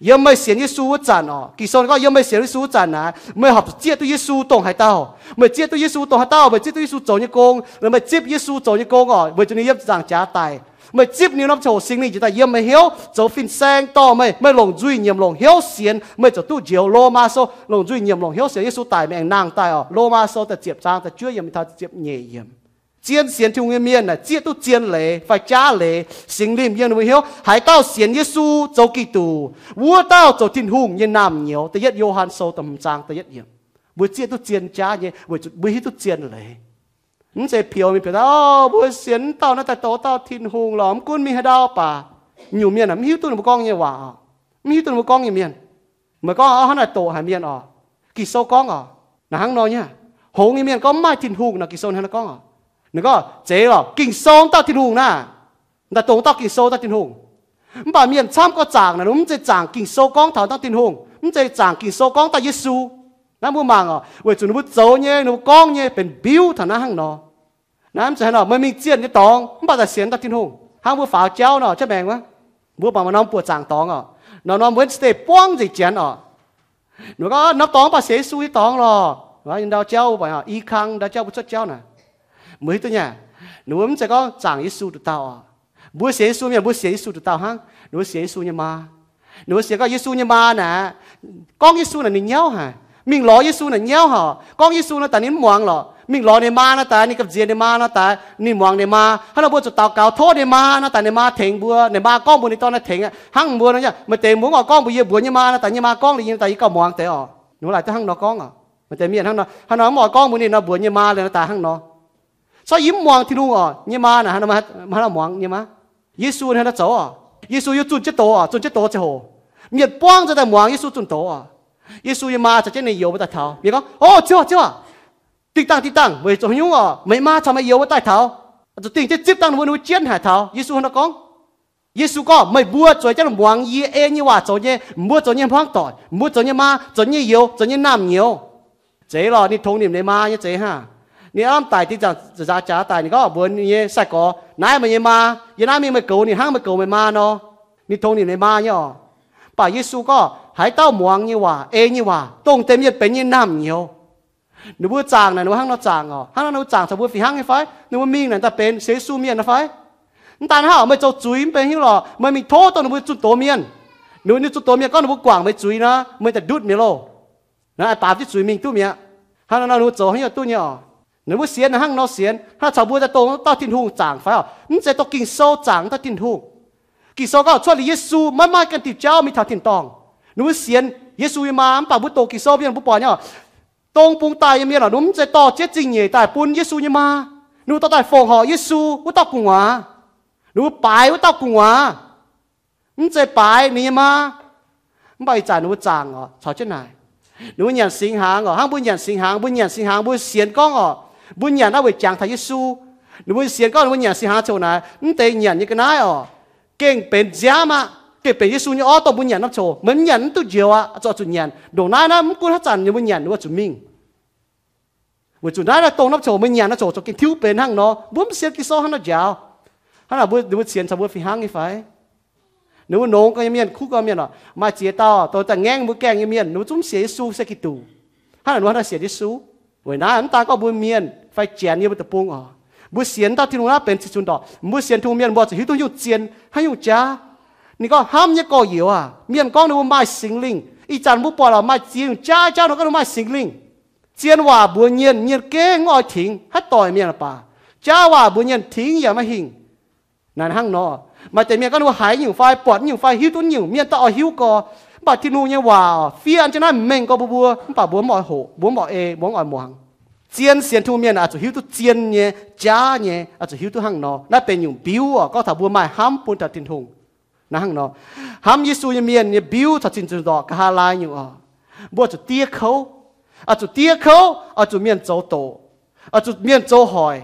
Yiem meih sienx Yesu wuov zanc oc, Ging-Sou gorngv yiem meih sienx Yesu wuov zanc naaic, meih horpc zuqc zieqv duqv Yesu dongh haaix dauh. Meih zieqv duqv Yesu dongh haaix dauh, meih zieqv duqv Yesu zoux nyei gong, meih zipv Yesu zoux nyei gong oc, weic zuqc ninh yiem ziepc nzaangc jaax daic. Meih zipv ninh norm ziangh hoc Singx Lingh njiec daaih yiem meih hnyouv zoux fin-saeng dorh meih, meih longc nzuih nyiemc longc hnyouv sienx, meih ziouc duqv njoux. Lomaa Sou longc nzuih nyiemc longc hnyouv sienx Yesu daic, meih aengx nangh daaih oc. Lomaa Sou da'ziepc zaang da'juov yiemc taux da'ziepc nyeic yiemc. Zien sienx Tin-Hungh nyei mienh naaic zieqv duqv zien leiz fai jaav leiz, Singx Lingh yiem ninh mbuo hnyouv. Haaix dauh sienx Yesu zoux Giduc, wuov dauh zoux Tin-Hungh nyei naamh nyouz. Da'yietv Yo^han Sou da'hmz zaang da'yietv yiemc. Mbuo zieqv duqv zien jaav nyei weic zuqc mbuo hiuv duqv zien leiz. Mv zeiz pioux mingh pioux daaih, O, mbuo sienx mv dauh naaiv daaih douh dauh Tin-Hungh lorqc, mv gunv mingh haaix ndau baac. Nyungc mienh mv hiuv duqv ninh mbuo gorngv nyei waac oc. Mv hiuv duqv ninh mbuo gorngv nyei mienh. Meih gorngv, O, hnangv naaic doqc haic mienh oc. Ging-Sou gorngv oc, naaic hnangv nor nyei. Hngongx nyei mienh gorngv mv maaih Tin-Hungh nor, Ging-Sou hnangv naaiv gorngv oc. Ninh gorngv, Zeiz lorqc, Ging-Sou mv dauh Tin-Hungh naaic. Daaih dongh dauh Ging-Sou dauh Tin-Hungh. Mv baac mienh camv gorngv zaangc naaic, mv zeiz zaangc Ging-Sou gorngv taux dauh Tin-Hungh, mv zeiz zaangc Ging-Sou gorngv dauh Yesu. Naaiv mbuo mangc oc, weic zuqc ninh mbuo zoux nyei, ninh mbuo gorngv nyei benx mbiuv taux naaiv hnangv nor. Naaiv mv zeiz haaix nor, meih mingh zienh nyei dorngx mv baac daaih sienx dauh Tin-Hungh hnangv mbuo faaux jauv nor, jauv maengx wuov. Mbuo baac maaih norm buoqc zaangc dorngx oc, norm norm Wednesday buangv nzengc janx oc. Ninh mbuo gorngv norm dorngx mv baac sienx Yesu nyei dorngx lorh. Ndau jauv mbuo buatc i kang ndau jauv mbuo cuotv jauv naaic, mbuo hiuv duqv nyei. Ninh mbuo mv zeiz gorngv zaangc Yesu nduqc dauh oc. Mbuo sienx Yesu mienh mbuo sienx Yesu nduqc dauh hnangv. Ninh mbuo sienx Yesu nyei maa. Ninh mbuo sienx gorngv Yesu nyei maa naaic, gorngv Yesu naaic ninh nyauv haic. Mingh lorz Yesu naaic nyauv haic. Gorngv Yesu naaic daaih ninh mv muangx lorqc. Mingh lorz ninh maa naaic daaih, ninh gamh nziex ninh maa naaic daaih, ninh muangx ninh maa. Hnangv nor mbuo zuqc daux gaux tov ninh maa naaic daaih, ninh maa tengx mbuo. Ninh maa gorngv mbuox ninh dorn naaic tengx aqv. Hnangv mbuo nor, maaih deix mbuo mv oix gorngv mbuox yie, mbuox nyei maa naaic daaih, nyei maa gorngv liuz yie naaic daaih, yie gauh muangx deix oc. Ninh mbuo laaic duqv hnangv nor gorngv oc. Maaih deix mienh hnangv nor, hnangv nor mv oix gorngv mbuox ninh nor, mbuox nyei maa liuz naaic daaih hnangv nor. Corc yie mv muangx Tin-Hungh oc, nyei maa naaic hnangv nor muangx nyei maa. Yesu hnangv nor zoux oc. Yesu yiem zunh jienv doz oc, zunh jienv doz ziangh hoc, mienh buangv nzengc daaih muangx Yesu zunh doz oc. Yesu nyei maa caux jienv ninh youz mbuo daaih taux. Mienh gorngv, O, ziouv, ziouv, dingh dangh, dingh dangh, weic zuqc haaix nyungc oc? Meih maa caux meih youz mbuo daaih taux. Zuqc dingh jienv zipv dangh ninh mbuo, ninh mbuo jienv haic taux. Yesu hnangv nor gorngv. Yesu gorngv, Meih mbuo zueiz jienv muangx yie ei nyei waac zoux nyei, mbuo zoux nyei hmuangv doic, mbuo zoux nyei maa, zoux nyei youz, zoux nyei naamh nyouz. Zeiz lorqc, ninh tongx nimc ninh maa nyei zeiz hnangv. Ninh aav lamh daic, dingh dangh nzaaux jaax daaih, ninh gorngv mbuox ninh nyei sai-gorx, Naaiv meih nyei maa. Yie naaiv mingh meih goux ninh hnangv meih goux meih maa nor. Ninh tongx nimc ninh maa nyei oc. Mv baac Yesu gorngv, Haaix dauh muangx nyei waac, ei nyei waac, dongh deix mienh benx nyei naamh nyouz. Ninh mbuo zaangc naaic, ninh mbuo hnangv nor zaangc oc. Hnangv nor ninh mbuo zaangc caux mbuo fih hnangv nyei fai? Ninh mbuo mingh naaic daaih benx sienx Yesu mienh nor fai? Mv daan hnangv oc, meih zoux zuiz mv benx hiuv lorqc, meih mingh tov dongh ninh mbuo zunh doz mienh. Ninh mbuo zunh doz mienh gorngv ninh mbuo guangc meih zuiz nor, meih daaih ndutv mi'aqv loh. Naaiv baamz jienv zuiz mingh duqv mi'aqv. Hnangv nor ninh mbuo zoux hnangv haaix duqv nyei oc. Ninh mbuo sienx naaic hnangv nor sienx, hnangv caux mbuo daaih dongh dauh Tin-Hungh zaangc fai oc? Mv zeiz dongh Ging-Sou zaangc dauh Tin-Hungh. Ging-Sou gorngv cuotv liuz Yesu maiv maaih ganh diuh jauv mingh taux tin-dorngh. Ninh mbuo sienx Yesu nyei maa, mv baac mbuo doqc Ging-Sou mienh mbuo buatc nyei oc, dong bung daaih nyei mienh oc, ninh mbuo mv zeiz dorh ziex zingh nyeic daaih bun Yesu nyei maa. Ninh mbuo dorh daaih fongc horc Yesu wuov dauh gu'nguaaz. Ninh mbuo baaix wuov dauh gu'nguaaz, mv zeiz baaix ninh nyei maa. Mv baac ih zanc ninh mbuo zaangc oc, caux jienv naaic, ninh mbuo nyanc singx hnaangx oc. Hnangv mbuo nyanc singx hnaangx, mbuo nyanc singx hnaangx mbuo sienx gorngv oc, mbuo nyanc naaiv weic jangx taux Yesu. Ninh mbuo sienx gorngv ninh mbuo nyanc singx hnaangx ziouc naaic, mv deix nyanc nyei ga'naaiv oc, gengh benx nziaamv aqv. Gengh benx Yesu nyei orv dorh mbuo nyanc norm ziouc, meih mv nyanc mv duqv njoux aqv. Zuqc zuqc nyanc ndongc naaiv, naaiv mv gunv haaix zanc ninh mbuo nyanc, ninh mbuo zuqc mingh. Weic zuqc naaiv daaih dongh norm ziouc meih nyanc norm ziouc zuqc gengh tiuv benx hnangv nor. Mbuo mv sienx Ging-Sou hnangv nor njaaux. Hnangv naaic mbuo, ninh mbuo sienx caux mbuo fih hnangv nyei fai? Ninh mbuo nongx gorx nyei mienh, kuv gorx mienh oc, maaih ziex dauh dongh daaih ngaengv mbuo gaengh nyei mienh, ninh mbuo zungv sienx Yesu se Giduc. Hnangv naaic ninh mbuo hnangv sienx Yesu. Weic naaiv mv daan gorngv mbuo mienh fai janx yiem mbuo deic-bung oc, mbuo sienx dauh Tin-Hungh naaiv benx cih zunc ndorqc, mbuo sienx Tin-Hungh mienh mbuo zuqc hiuv duqv nyungc zien hnangv nyungc jaav. Ninh gorngv hnamv nyei gorx-youz aac, mienh gorngv ninh mbuo maaih Singx Lingh. Ih zanc mbuo buatc lorqc maaih ziex nyungc jaav, jauv ninh gorngv ninh maaih Singx Lingh. Zien waac mbuox nyienh, nyienh gengh mv oix tingx, haaix doic mienh baac. Jaav waac mbuox nyienh tingx yaac maiv hingh. Naaiv hnangv nor, maaih deix mienh gorngv ninh mbuo haiz nyungc fai, buatc nyungc fai, hiuv duqv nyungc, mienh daaih oix hiuv gorx. Mv baac Tin-Hungh nyei waac fiev an jienv naaiv mengh gorx mbuo, mbuo mv baac mbuo mv oix hoqc, mbuo mv oix ei, mbuo mv oix muangx. Zien sienx Tin-Hungh mienh oix zuqc hiuv duqv zien nyei, jaav nyei, oix zuqc hiuv duqv hnangv nor. Naaiv benx nyungc mbiuv oc, gorngv taux mbuo maaih hnamv bun taux Tin-Hungh. Naaiv hnangv nor, hnamv Yesu nyei mienh nyei mbiuv caux zinh nzuonx ndorqc nqa'haav laai nyungc oc. Mbuo zuqc diev kouv, oix zuqc diev kouv, oix zuqc mienh zoux doqc, oix zuqc mienh zoux hoic.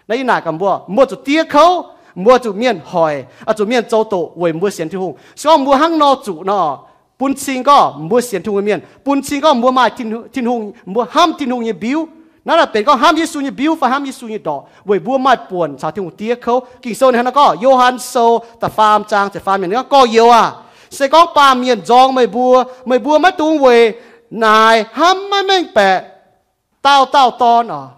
Naaiv yie naaic gaax mbuo, mbuo zuqc diev kouv, mbuo zuqc mienh hoic, oix zuqc mienh zoux doqc weic mbuo sienx Tin-Hungh. Se gorngv mbuo hnangv nor zuqc nor, bun cing gorngv mbuo sienx Tin-Hungh nyei mienh, bun cing gorngv mbuo maaih Tin-Hungh, mbuo hnamv Tin-Hungh nyei mbiuv. Naaiv naaic benx gorngv hnamv Yesu nyei mbiuv fai hnamv Yesu nyei ndorqc, weic mbuo maaih buonc caux Tin-Hungh diev kouv. Ging-Sou ninh hnangv naaiv gorngv, Yo^han Sou da'faam zaang ziepc faam yiemc ninh gorngv, Gorx-youz aac, se gorngv baamh mienh nzorng meih mbuo, meih mbuo maiv dungx weic naaic hnamv maiv mengh baeqc dauh dauh dorn oc.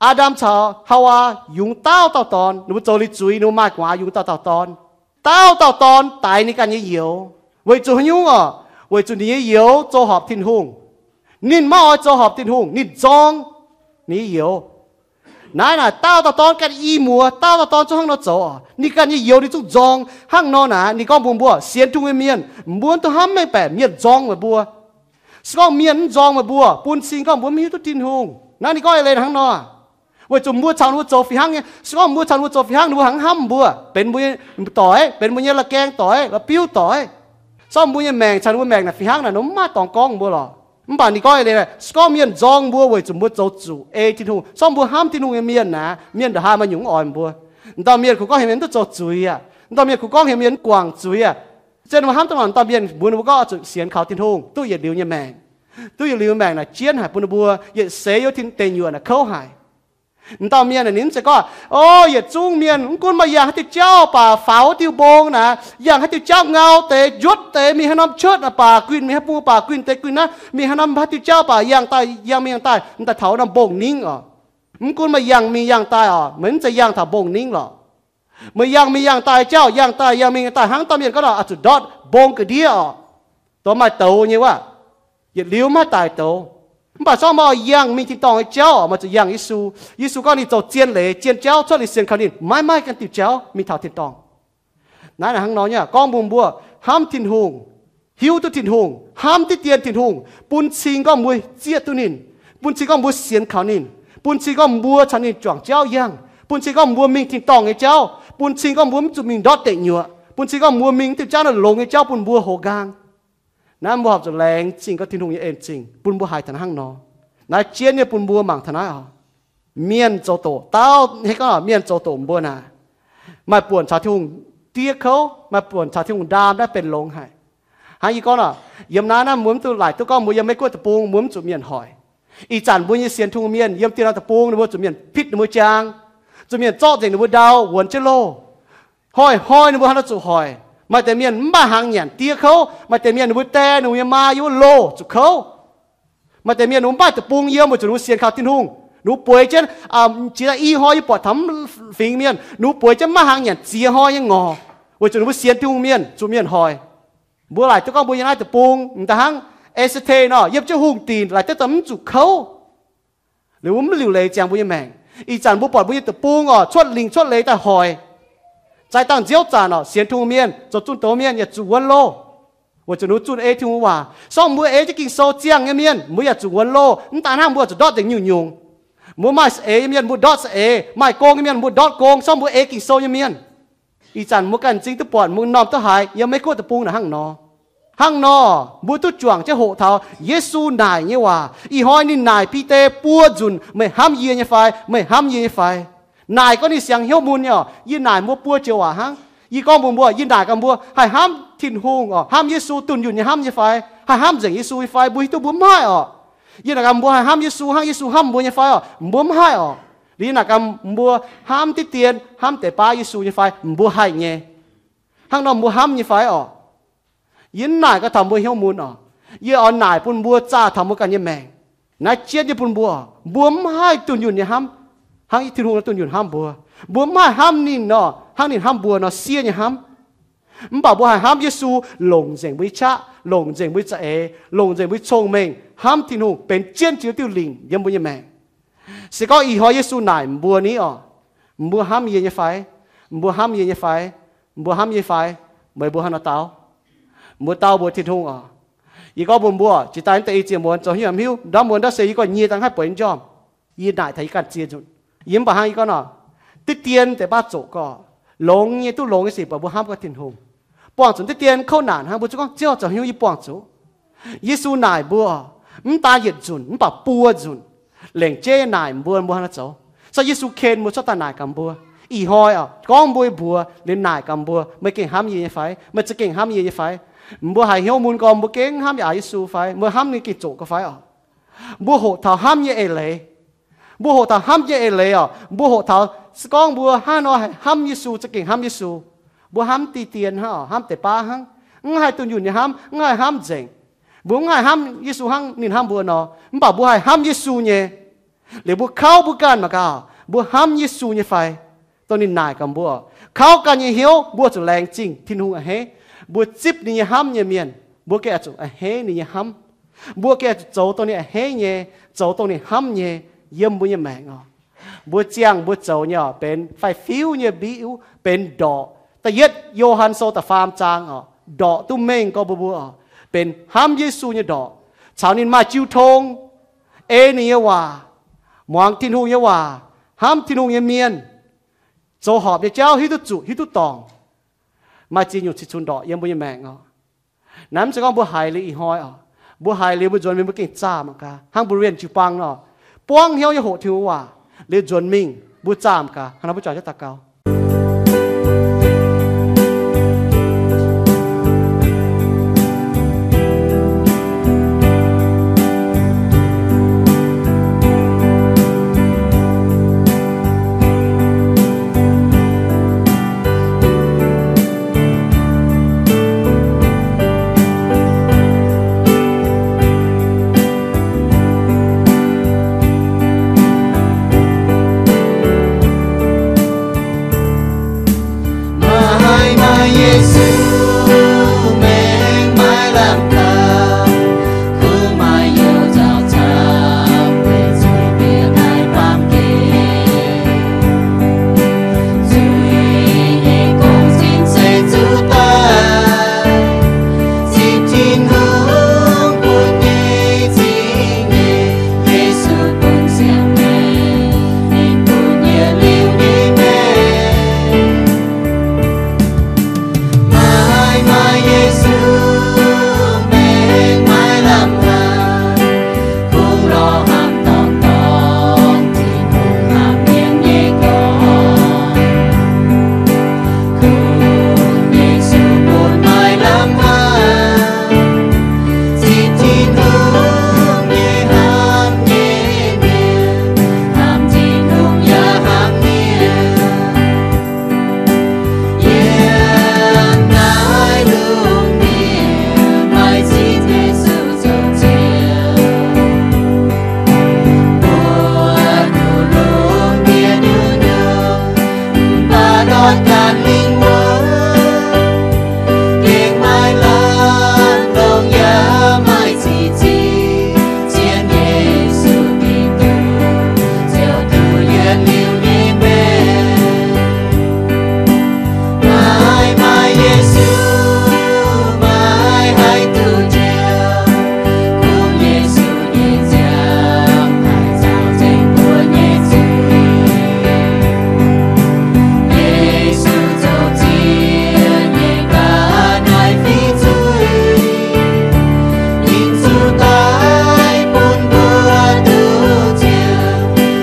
Aa^ndam caux Haawaa yungz dauh dauh dorn, ninh mbuo zoux liuz zuiz, ninh mbuo maaih gu'nguaaz yungz dauh dauh dorn. Dauh dauh dorn daix ninh ganh nyei youz. Weic zuqc haaix nyungc oc? Weic zuqc ninh nyei youz zoux horpc Tin-Hungh. Ninh maiv oix zoux horpc Tin-Hungh, ninh nzorng ninh nyei youz. Naaiv naaic dauh dauh dorn ganh i muoz, dauh dauh dorn zungv hnangv nor zoux oc. Ninh ganh nyei youz ninh zungv nzorng. Hnangv nor naaic ninh gorngv mbuox mbuo, sienx Tin-Hungh nyei mienh, mbuo mv dungx hnamv mengh baeqc mienh nzorng meih mbuo. Se gorngv mienh mv nzorng meih mbuo, bun cing gorngv mbuo mv hiuv duqv Tin-Hungh. Naaiv ninh gorngv eix leiz hnangv nor. Weic zuqc mbuo caux ninh mbuo zoux fih hnangv nyei. Se gorngv mbuo caux ninh mbuo zoux fih hnangv, ninh mbuo hnangv hnamv mbuo, benx mbuo nyei doic, benx mbuo nyei la'gaeng doic, la'biuv doic. Se gorngv mbuo nyei maengc caux ninh mbuo maengc naaic fih hnangv naaic, ninh mv maaih dorngx gorngv mbuo lorqc. Mv baac ninh gorngv eix leiz, se gorngv mienh nzorng mbuo weic zuqc mbuo zoux zuqc ei Tin-Hungh, se gorngv mbuo hnamv Tin-Hungh nyei mienh naaic, mienh ndongc haaix maaih nyungc mv oix mbuo. M'dauh mienh kungx gorngv heuc mienh mv duqv zoux zuiz aqv. M'dauh mienh kungx gorngv heuc mienh mv guangc zuiz aqv. Se ninh mbuo hnamv dongh m'dauh mienh mbuox ninh mbuo gorngv oix zuqc sienx kaux Tin-Hungh duqv yietc liuz nyei maengc. Duqv yietc liuz maengc naaic jienv haic bun ninh mbuo yietc seix youh tin deic nyuoqc naaic kouv haic. M'dauh mienh naaic ninh mv zeiz gorngv, O, yietc zungv mienh mv gunv maaih yangh haaix diuh jauv baac, faaux diuh mbong naaic, yangh haaix diuh jauv ngau deix, njuotv deix, mingh haaix norm church baac guinh, mingh haaix bung baac guinh deix guinh naaiv, mingh haaix norm haaix diuh jauv baac yangh daaih, yangh mingh yangh daaih, m'daaih taux norm mbong ningv oc. Mv gunv maaih yangh mingh yangh daaih oc, meih mv zeiz yangh taux mbong ningv lorqc. Meih yangh mingh yangh daaih jauv, yangh daaih yangh mingh yangh daaih hnangv dauh mienh gorngv nor, oix zuqc ndortv mbong ga'ndiev oc. Dongh maaih douz nyei wuov, yietc liuz mv haih daic douz. Mv baac sorng meih oix yangh mingh tin-dorngh nyei jauv oc, meih zuqc yangh Yesu. Yesu gorngv ninh zoux zien leiz, zien jauv, cuotv liuz sienx kaux ninh maiv maaih ganh diuh jauv mingh taux tin-dorngh. Naaiv hnangv nor nyei gorngv mbuox mbuo, hnamv Tin-Hungh, hiuv duqv Tin-Hungh, hnamv diqv dien Tin-Hungh, bun cing gorngv mbuo zieqv duqv ninh, bun cing gorngv mbuo sienx kaux ninh, bun cing gorngv mbuo caux ninh juangc jauv yangh, bun cing gorngv mbuo mingh tin-dorngh nyei jauv, bun cing gorngv mbuo mv zuqc mingh ndortv deic nyuoqc, bun cing gorngv mbuo mingh diuh jauv naaiv longx nyei jauv bun mbuo hoz nqaang. Naaiv mbuo horpc zuqc laengz zingh gorngv Tin-Hungh nyei en zingh bun mbuo haiz taux hnangv nor. Naaiv jienv nyei bun mbuo mangc taux naaiv oc. Mienh zoux doqc, dauh hnangv gorngv mienh zoux doqc mbuo naaic, maaih buonc caux Tin-Hungh diev kouv, maaih buonc caux Tin-Hungh ndaam naaiv benx longx haic. Hnangv yie gorngv oc, yiem naaiv naaiv mbuo mv duqv laaic duqv gorngv mbuo yiem Meiv Guoqv deic-bung mbuo mv zuqc mienh hoic. Ih zanc mbuo nyei sienx Tin-Hungh mienh yiem dien dauh deic-bung ninh mbuo zuqc mienh pitv ninh mbuo jaang, zuqc mienh zorqv nzengc ninh mbuo ndau wuonx jienv loh. Hnoi-hnoi ninh mbuo haaix nor zuqc hoic. Maaih deix mienh mv maaih hnaangx nyanc diev kouv. Maaih deix mienh ninh mbuo die ninh mbuo nyei maa yiem wuov loh zuqc kouv. Maaih deix mienh ninh mbuo mv maaih deic-bung yiem weic zuqc ninh mbuo sienx kaux Tin-Hungh. Ninh mbuo bueix jienv, jiex daaih i hnoi yie buatc taux mv fingx mienh, ninh mbuo bueix jienv mv maaih hnaangx nyanc ziex hnoi nyei ngorc weic zuqc ninh mbuo sienx Tin-Hungh mienh zuqc mienh hoic. Mbuo laaic duqv gorngv mbuo yiem naaiv deic-bung m'daaih hnangv Esther nor, yiem jienv hungh dinc laaic duqv daaih mv zuqc kouv. Liuz mbuo mv liuc leiz ziangx mbuo nyei maengc. Ih zanc mbuo buatc mbuo nyei deic-bung oc, cuotv lingc cuotv leiz daaih hoic. Zaaix dangh nziouv zanc oc, sienx Tin-Hungh mienh, zoux zunh doz mienh yaac zuqc wuonx loh weic zuqc ninh mbuo zunh ei Tin-Hungh waac. Sorng mbuo ei jienv Ging-Sou ziangh nyei mienh, mbuo yaac zuqc wuonx loh. Mv daan hnangv mbuo zuqc ndortv nzengc nyungc-nyungc. Mbuo maaih saeng nyei mienh mbuo ndortv saeng, maaih gong nyei mienh mbuo ndortv gong, sorng mbuo ei Ging-Sou nyei mienh. Ih zanc mbuo ganh m'zing duqv buatc, mbuo norm duqv haiz yiem Meiv Guoqv deic-bung naaic hnangv nor. Hnangv nor, mbuo duqv juangc jienv hoqc taux Yesu naaic nyei waac. Ih hnoi ninh naaic Bide buo nzunc, meih hnamv yie nyei fai? Meih hnamv yie nyei fai? Naaic gorngv ninh siangx hnyouv mun nyei oc. Yie naaic mbuo buo joux waac hnangv. Yie gorngv mbuox mbuo, yie naaic gaax mbuo, haih hnamv Tin-Hungh oc, hnamv Yesu, dunh yunh nyei hnamv nyei fai? Haih hnamv nzengc Yesu nyei fai? Mbuo hiuv duqv mbuo mv haih oc. Yie naaic gaax mbuo, haih hnamv Yesu hnangv Yesu hnamv mbuo nyei fai oc? Mbuo mv haih oc. Liuz yie naaic gaax mbuo, hnamv diqv dien, hnamv deix baav Yesu nyei fai? Mbuo haih nyei. Hnangv nor mbuo hnamv nyei fai oc? Yie mv naaic gaax taux mbuo hnyouv mun oc. Yie oix naaic bun mbuo zaah taux mbuo ganh nyei maengc. Naaiv jienv nyei bun mbuo, mbuo mv haih dunh yunh nyei hnamv hnangv Tin-Hungh dunh yunh hnamv mbuo. Mbuo mv haih hnamv ninh nor hnangv ninh hnamv mbuo nor siev nyei hnamv. Mv baac mbuo haih hnamv Yesu longc nzengc mbuo nyei qaqv, longc nzengc mbuo nyei za'eix, longc nzengc mbuo nyei cong-mengh hnamv Tin-Hungh benx jienv jiex diuh lingc yiem mbuo nyei maengc. Se gorngv ih hnoi Yesu naaic mbuo ni oc, mbuo hnamv yie nyei fai? Mbuo hnamv yie nyei fai? Mbuo hnamv yie fai? Meih mbuo hnangv nor dau. Mbuo dau mbuox Tin-Hungh oc. Yie gorngv mbuox mbuo, jiex daaih naaiv deix i ziex muonz zoux hnyouv haaix hiuv, ndortv muonz ndortv se yie gorngv nyie dangh haih bueix njormh. Yie naaic taux yie ganh ziex nzunc. Yie mv baac hnangv yie gorngv nor, diqv dien deix baav zoqc gorqv, longx nyei duqv longx nyei sic baac mbuo hnamv gorngv Tin-Hungh. Buangh zuqc diqv dien kouv naanc hnangv mbuo zuqc gorngv Ziouv zoux hnyouv yie buangh zuqc. Yesu naaic mbuo, mv daan yietc nzunc mv baac buo nzunc, lengc jeiv naaic mbuo, mbuo hnangv nor zoux. Caux Yesu ken mbuo cuotv daaih naaic gaax mbuo. Ih hnoi oc, gorngv mbuo mbuox liuz naaic gaax mbuo, meih gengh hnamv yie nyei fai? Meih za'gengh hnamv yie nyei fai? Mbuo haiz hnyouv mun gormx mbuo gengh hnamv yaac Yesu fai? Mbuo hnamv ninh gengh zoqc gau fai oc? Mbuo hoqc taux hnamv nyei eix leiz. Mbuo hoqc taux hnamv nyei eix leiz oc, mbuo hoqc taux se gorngv mbuo hnangv nor hnamv Yesu, za'gengh hnamv Yesu. Mbuo hnamv diqv dien hnangv oc, hnamv deix baav hnangv, mv haih dunh yunh nyei hnamv, mv haih hnamv nzengc. Mbuo mv haih hnamv Yesu hnangv ninh hnamv mbuo nor, mv baac mbuo haih hnamv Yesu nyei. Liuz mbuo kauv mbuo ganh mangc gaax, mbuo hnamv Yesu nyei fai? Dongh ninh naaic gaax mbuo, kauv ganh nyei hnyouv mbuo zuqc laengz zingh Tin-Hungh a'hneiv. Mbuo zipv ninh nyei hnamv nyei mienh, mbuo gengh oix zuqc a'hneiv ninh nyei hnamv. Mbuo gengh oix zuqc zoux dongh ninh a'hneiv nyei, zoux dongh ninh hnamv nyei yiem mbuo nyei maengc oc. Mbuo ziangh mbuo zoux nyei oc, benx faix-fiuv nyei mbiuv, benx ndorqc. Da'yietv Yo^han Sou da'faam zaang oc, ndorqc duqv mengh gorx mbuo mbuo oc, benx hnamv Yesu nyei ndorqc, caux ninh maaih jiu tong, ei ninh nyei waac, muangx Tin-Hungh nyei waac, hnamv Tin-Hungh nyei mienh, zoux horpc nyei jauv hiuv duqv zuqc hiuv duqv dorngc, maaih ziex nyungc cih cunx ndorqc yiem mbuo nyei maengc oc. Naaiv mv zeiz gorngv mbuo haiz liuz ih hnoi oc. Mbuo haiz liuz mbuo nzuonx mingh mbuo gengh zaah mangc gaax, hnangv mbuo Rienh jiu-baang nor, buangv hnyouv nyei hoqc Tin-Hungh waac liuz nzuonx mingh mbuo zaah mangc gaax. Hnangv nor mbuo juangc jienv daux gaux. Yesu, mengh maaih lamh kaux, kungx maaih youz zaux camv, weic zuqc mienh haih baamh gen. Zuiz nyei gong-zinh se zuqc daaih, zipv Tin-Hungh bun nyei zingh nyeic. Yesu bun siang-maengc, ninh bun yietc liuz nyei maengc. Maaih, maaih Yesu, mengh maaih lamh haic, kungx lorz hnamv dorngc dorngc Tin-Hungh hnamv mienh nyei gorn. Kungx Yesu bun maaih lamh haic, zipv Tin-Hungh nyei hnamv nyei mienh, hnamv Tin-Hungh yaac hnamv mienh. Yiem naaiv lungh ndiev maaih ziex Yesu zoux Ziouv. Mbuo duqv lungh ndiev nyungc-nyungc, mv baac ndortv ganh lingh wuonh, gengh maaih lamh longc yaac maaih ziex zingh, sienx Yesu Giduc, Ziouv duqv yietc liuz nyei maengc. Maaih, maaih Yesu, maaih haih duqv njoux, kungx Yesu nyei nziaamv haih caux nzengc mbuo nyei zuiz. Yesu zoux ziex nyei ga'naaiv fih zuiz, ninh zuqc daic bun mbuo duqv njoux,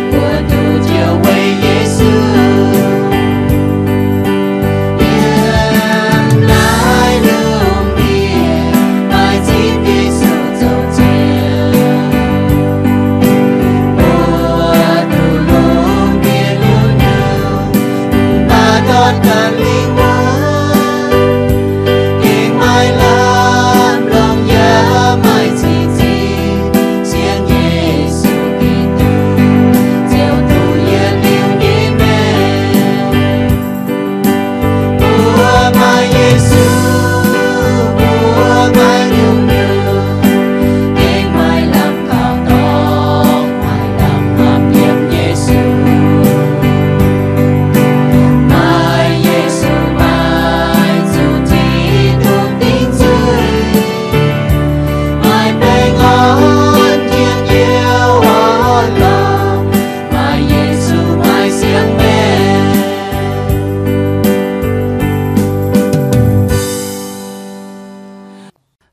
mbuo duqv njoux weic Yesu. Yiem naaiv lungh ndiev maaih ziex Yesu zoux Ziouv. Mbuo duqv lungh ndiev nyungc-nyungc, mv baac ndortv ganh lingh wuonh, gengh maaih lamh longc yaac maaih ziex zingh, sienx Yesu Giduc, Ziouv duqv yietc liuz nyei maengc. Mbuo maaih Yesu, mbuo maaih nyungc-nyungc, gengh maaih lamh kaux dorngx, maaih lamh hnamv yiem Yesu. Maaih Yesu, maaih zuqc Tin-Hungh dingc nzuih, maaih baengh orn njien-youh orn-lorqc, maaih Yesu maaih siang-maengc.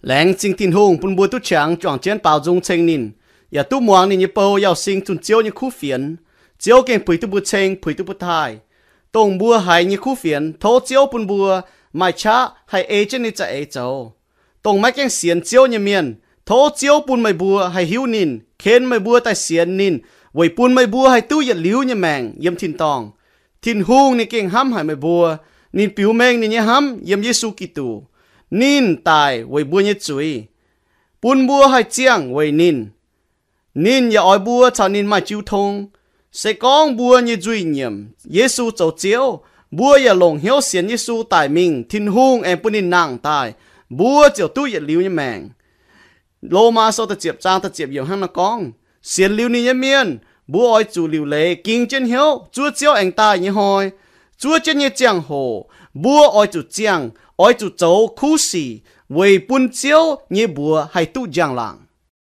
Laengz zingh Tin-Hungh bun mbuo duqv qangx juangc jienv baaux nzung ceng ninh, yaac duqv muangx ninh nyei bou yauh sing zunh Ziouv nyei kuv fienx. Ziouv gengh puix duqv mbuo ceng, puix duqv mbuo taaih. Dongh mbuo haiz nyei kuv fienx, tov Ziouv bun mbuo maaih qaqv haih ei jienv ninh za'eix zoux. Dongh maiv gaengh sienx Ziouv nyei mienh, tov Ziouv bun meih mbuo haih hiuv ninh, ken meih mbuo daaih sienx ninh, weic bun meih mbuo haih duqv yietc liuz nyei maengc yiem tin-dorngh. Tin-Hungh ninh gengh hnamv haic meih mbuo. Ninh biux mengh ninh nyei hnamv yiem Yesu Giduc. Ninh daic weic mbuo nyei zuiz, bun mbuo haih ziangh weic ninh. Ninh yaac oix mbuo caux ninh maaih jiu tong. Se gorngv mbuo nyei nzuih nyiemc Yesu zoux Ziouv, mbuo yaac longc hnyouv sienx Yesu daic mingh, Tin-Hungh aengx bun ninh nangh daaih, mbuo ziouc duqv yietc liuz nyei maengc. Lomaa sou da'ziepc zaang da'ziepc yiemc hnangv naaiv gorngv, sienx liuz ninh nyei mienh, mbuo oix zuqc liuc leiz ging jienv hnyouv zuov Ziouv aengx daaih nyei hnoi. Zuov jienv nyei ziangh hoc, mbuo oix zuqc ziangh, oix zuqc zoux kuv sic weic bun Ziouv nyei mbuox haih duqv njang-laangc.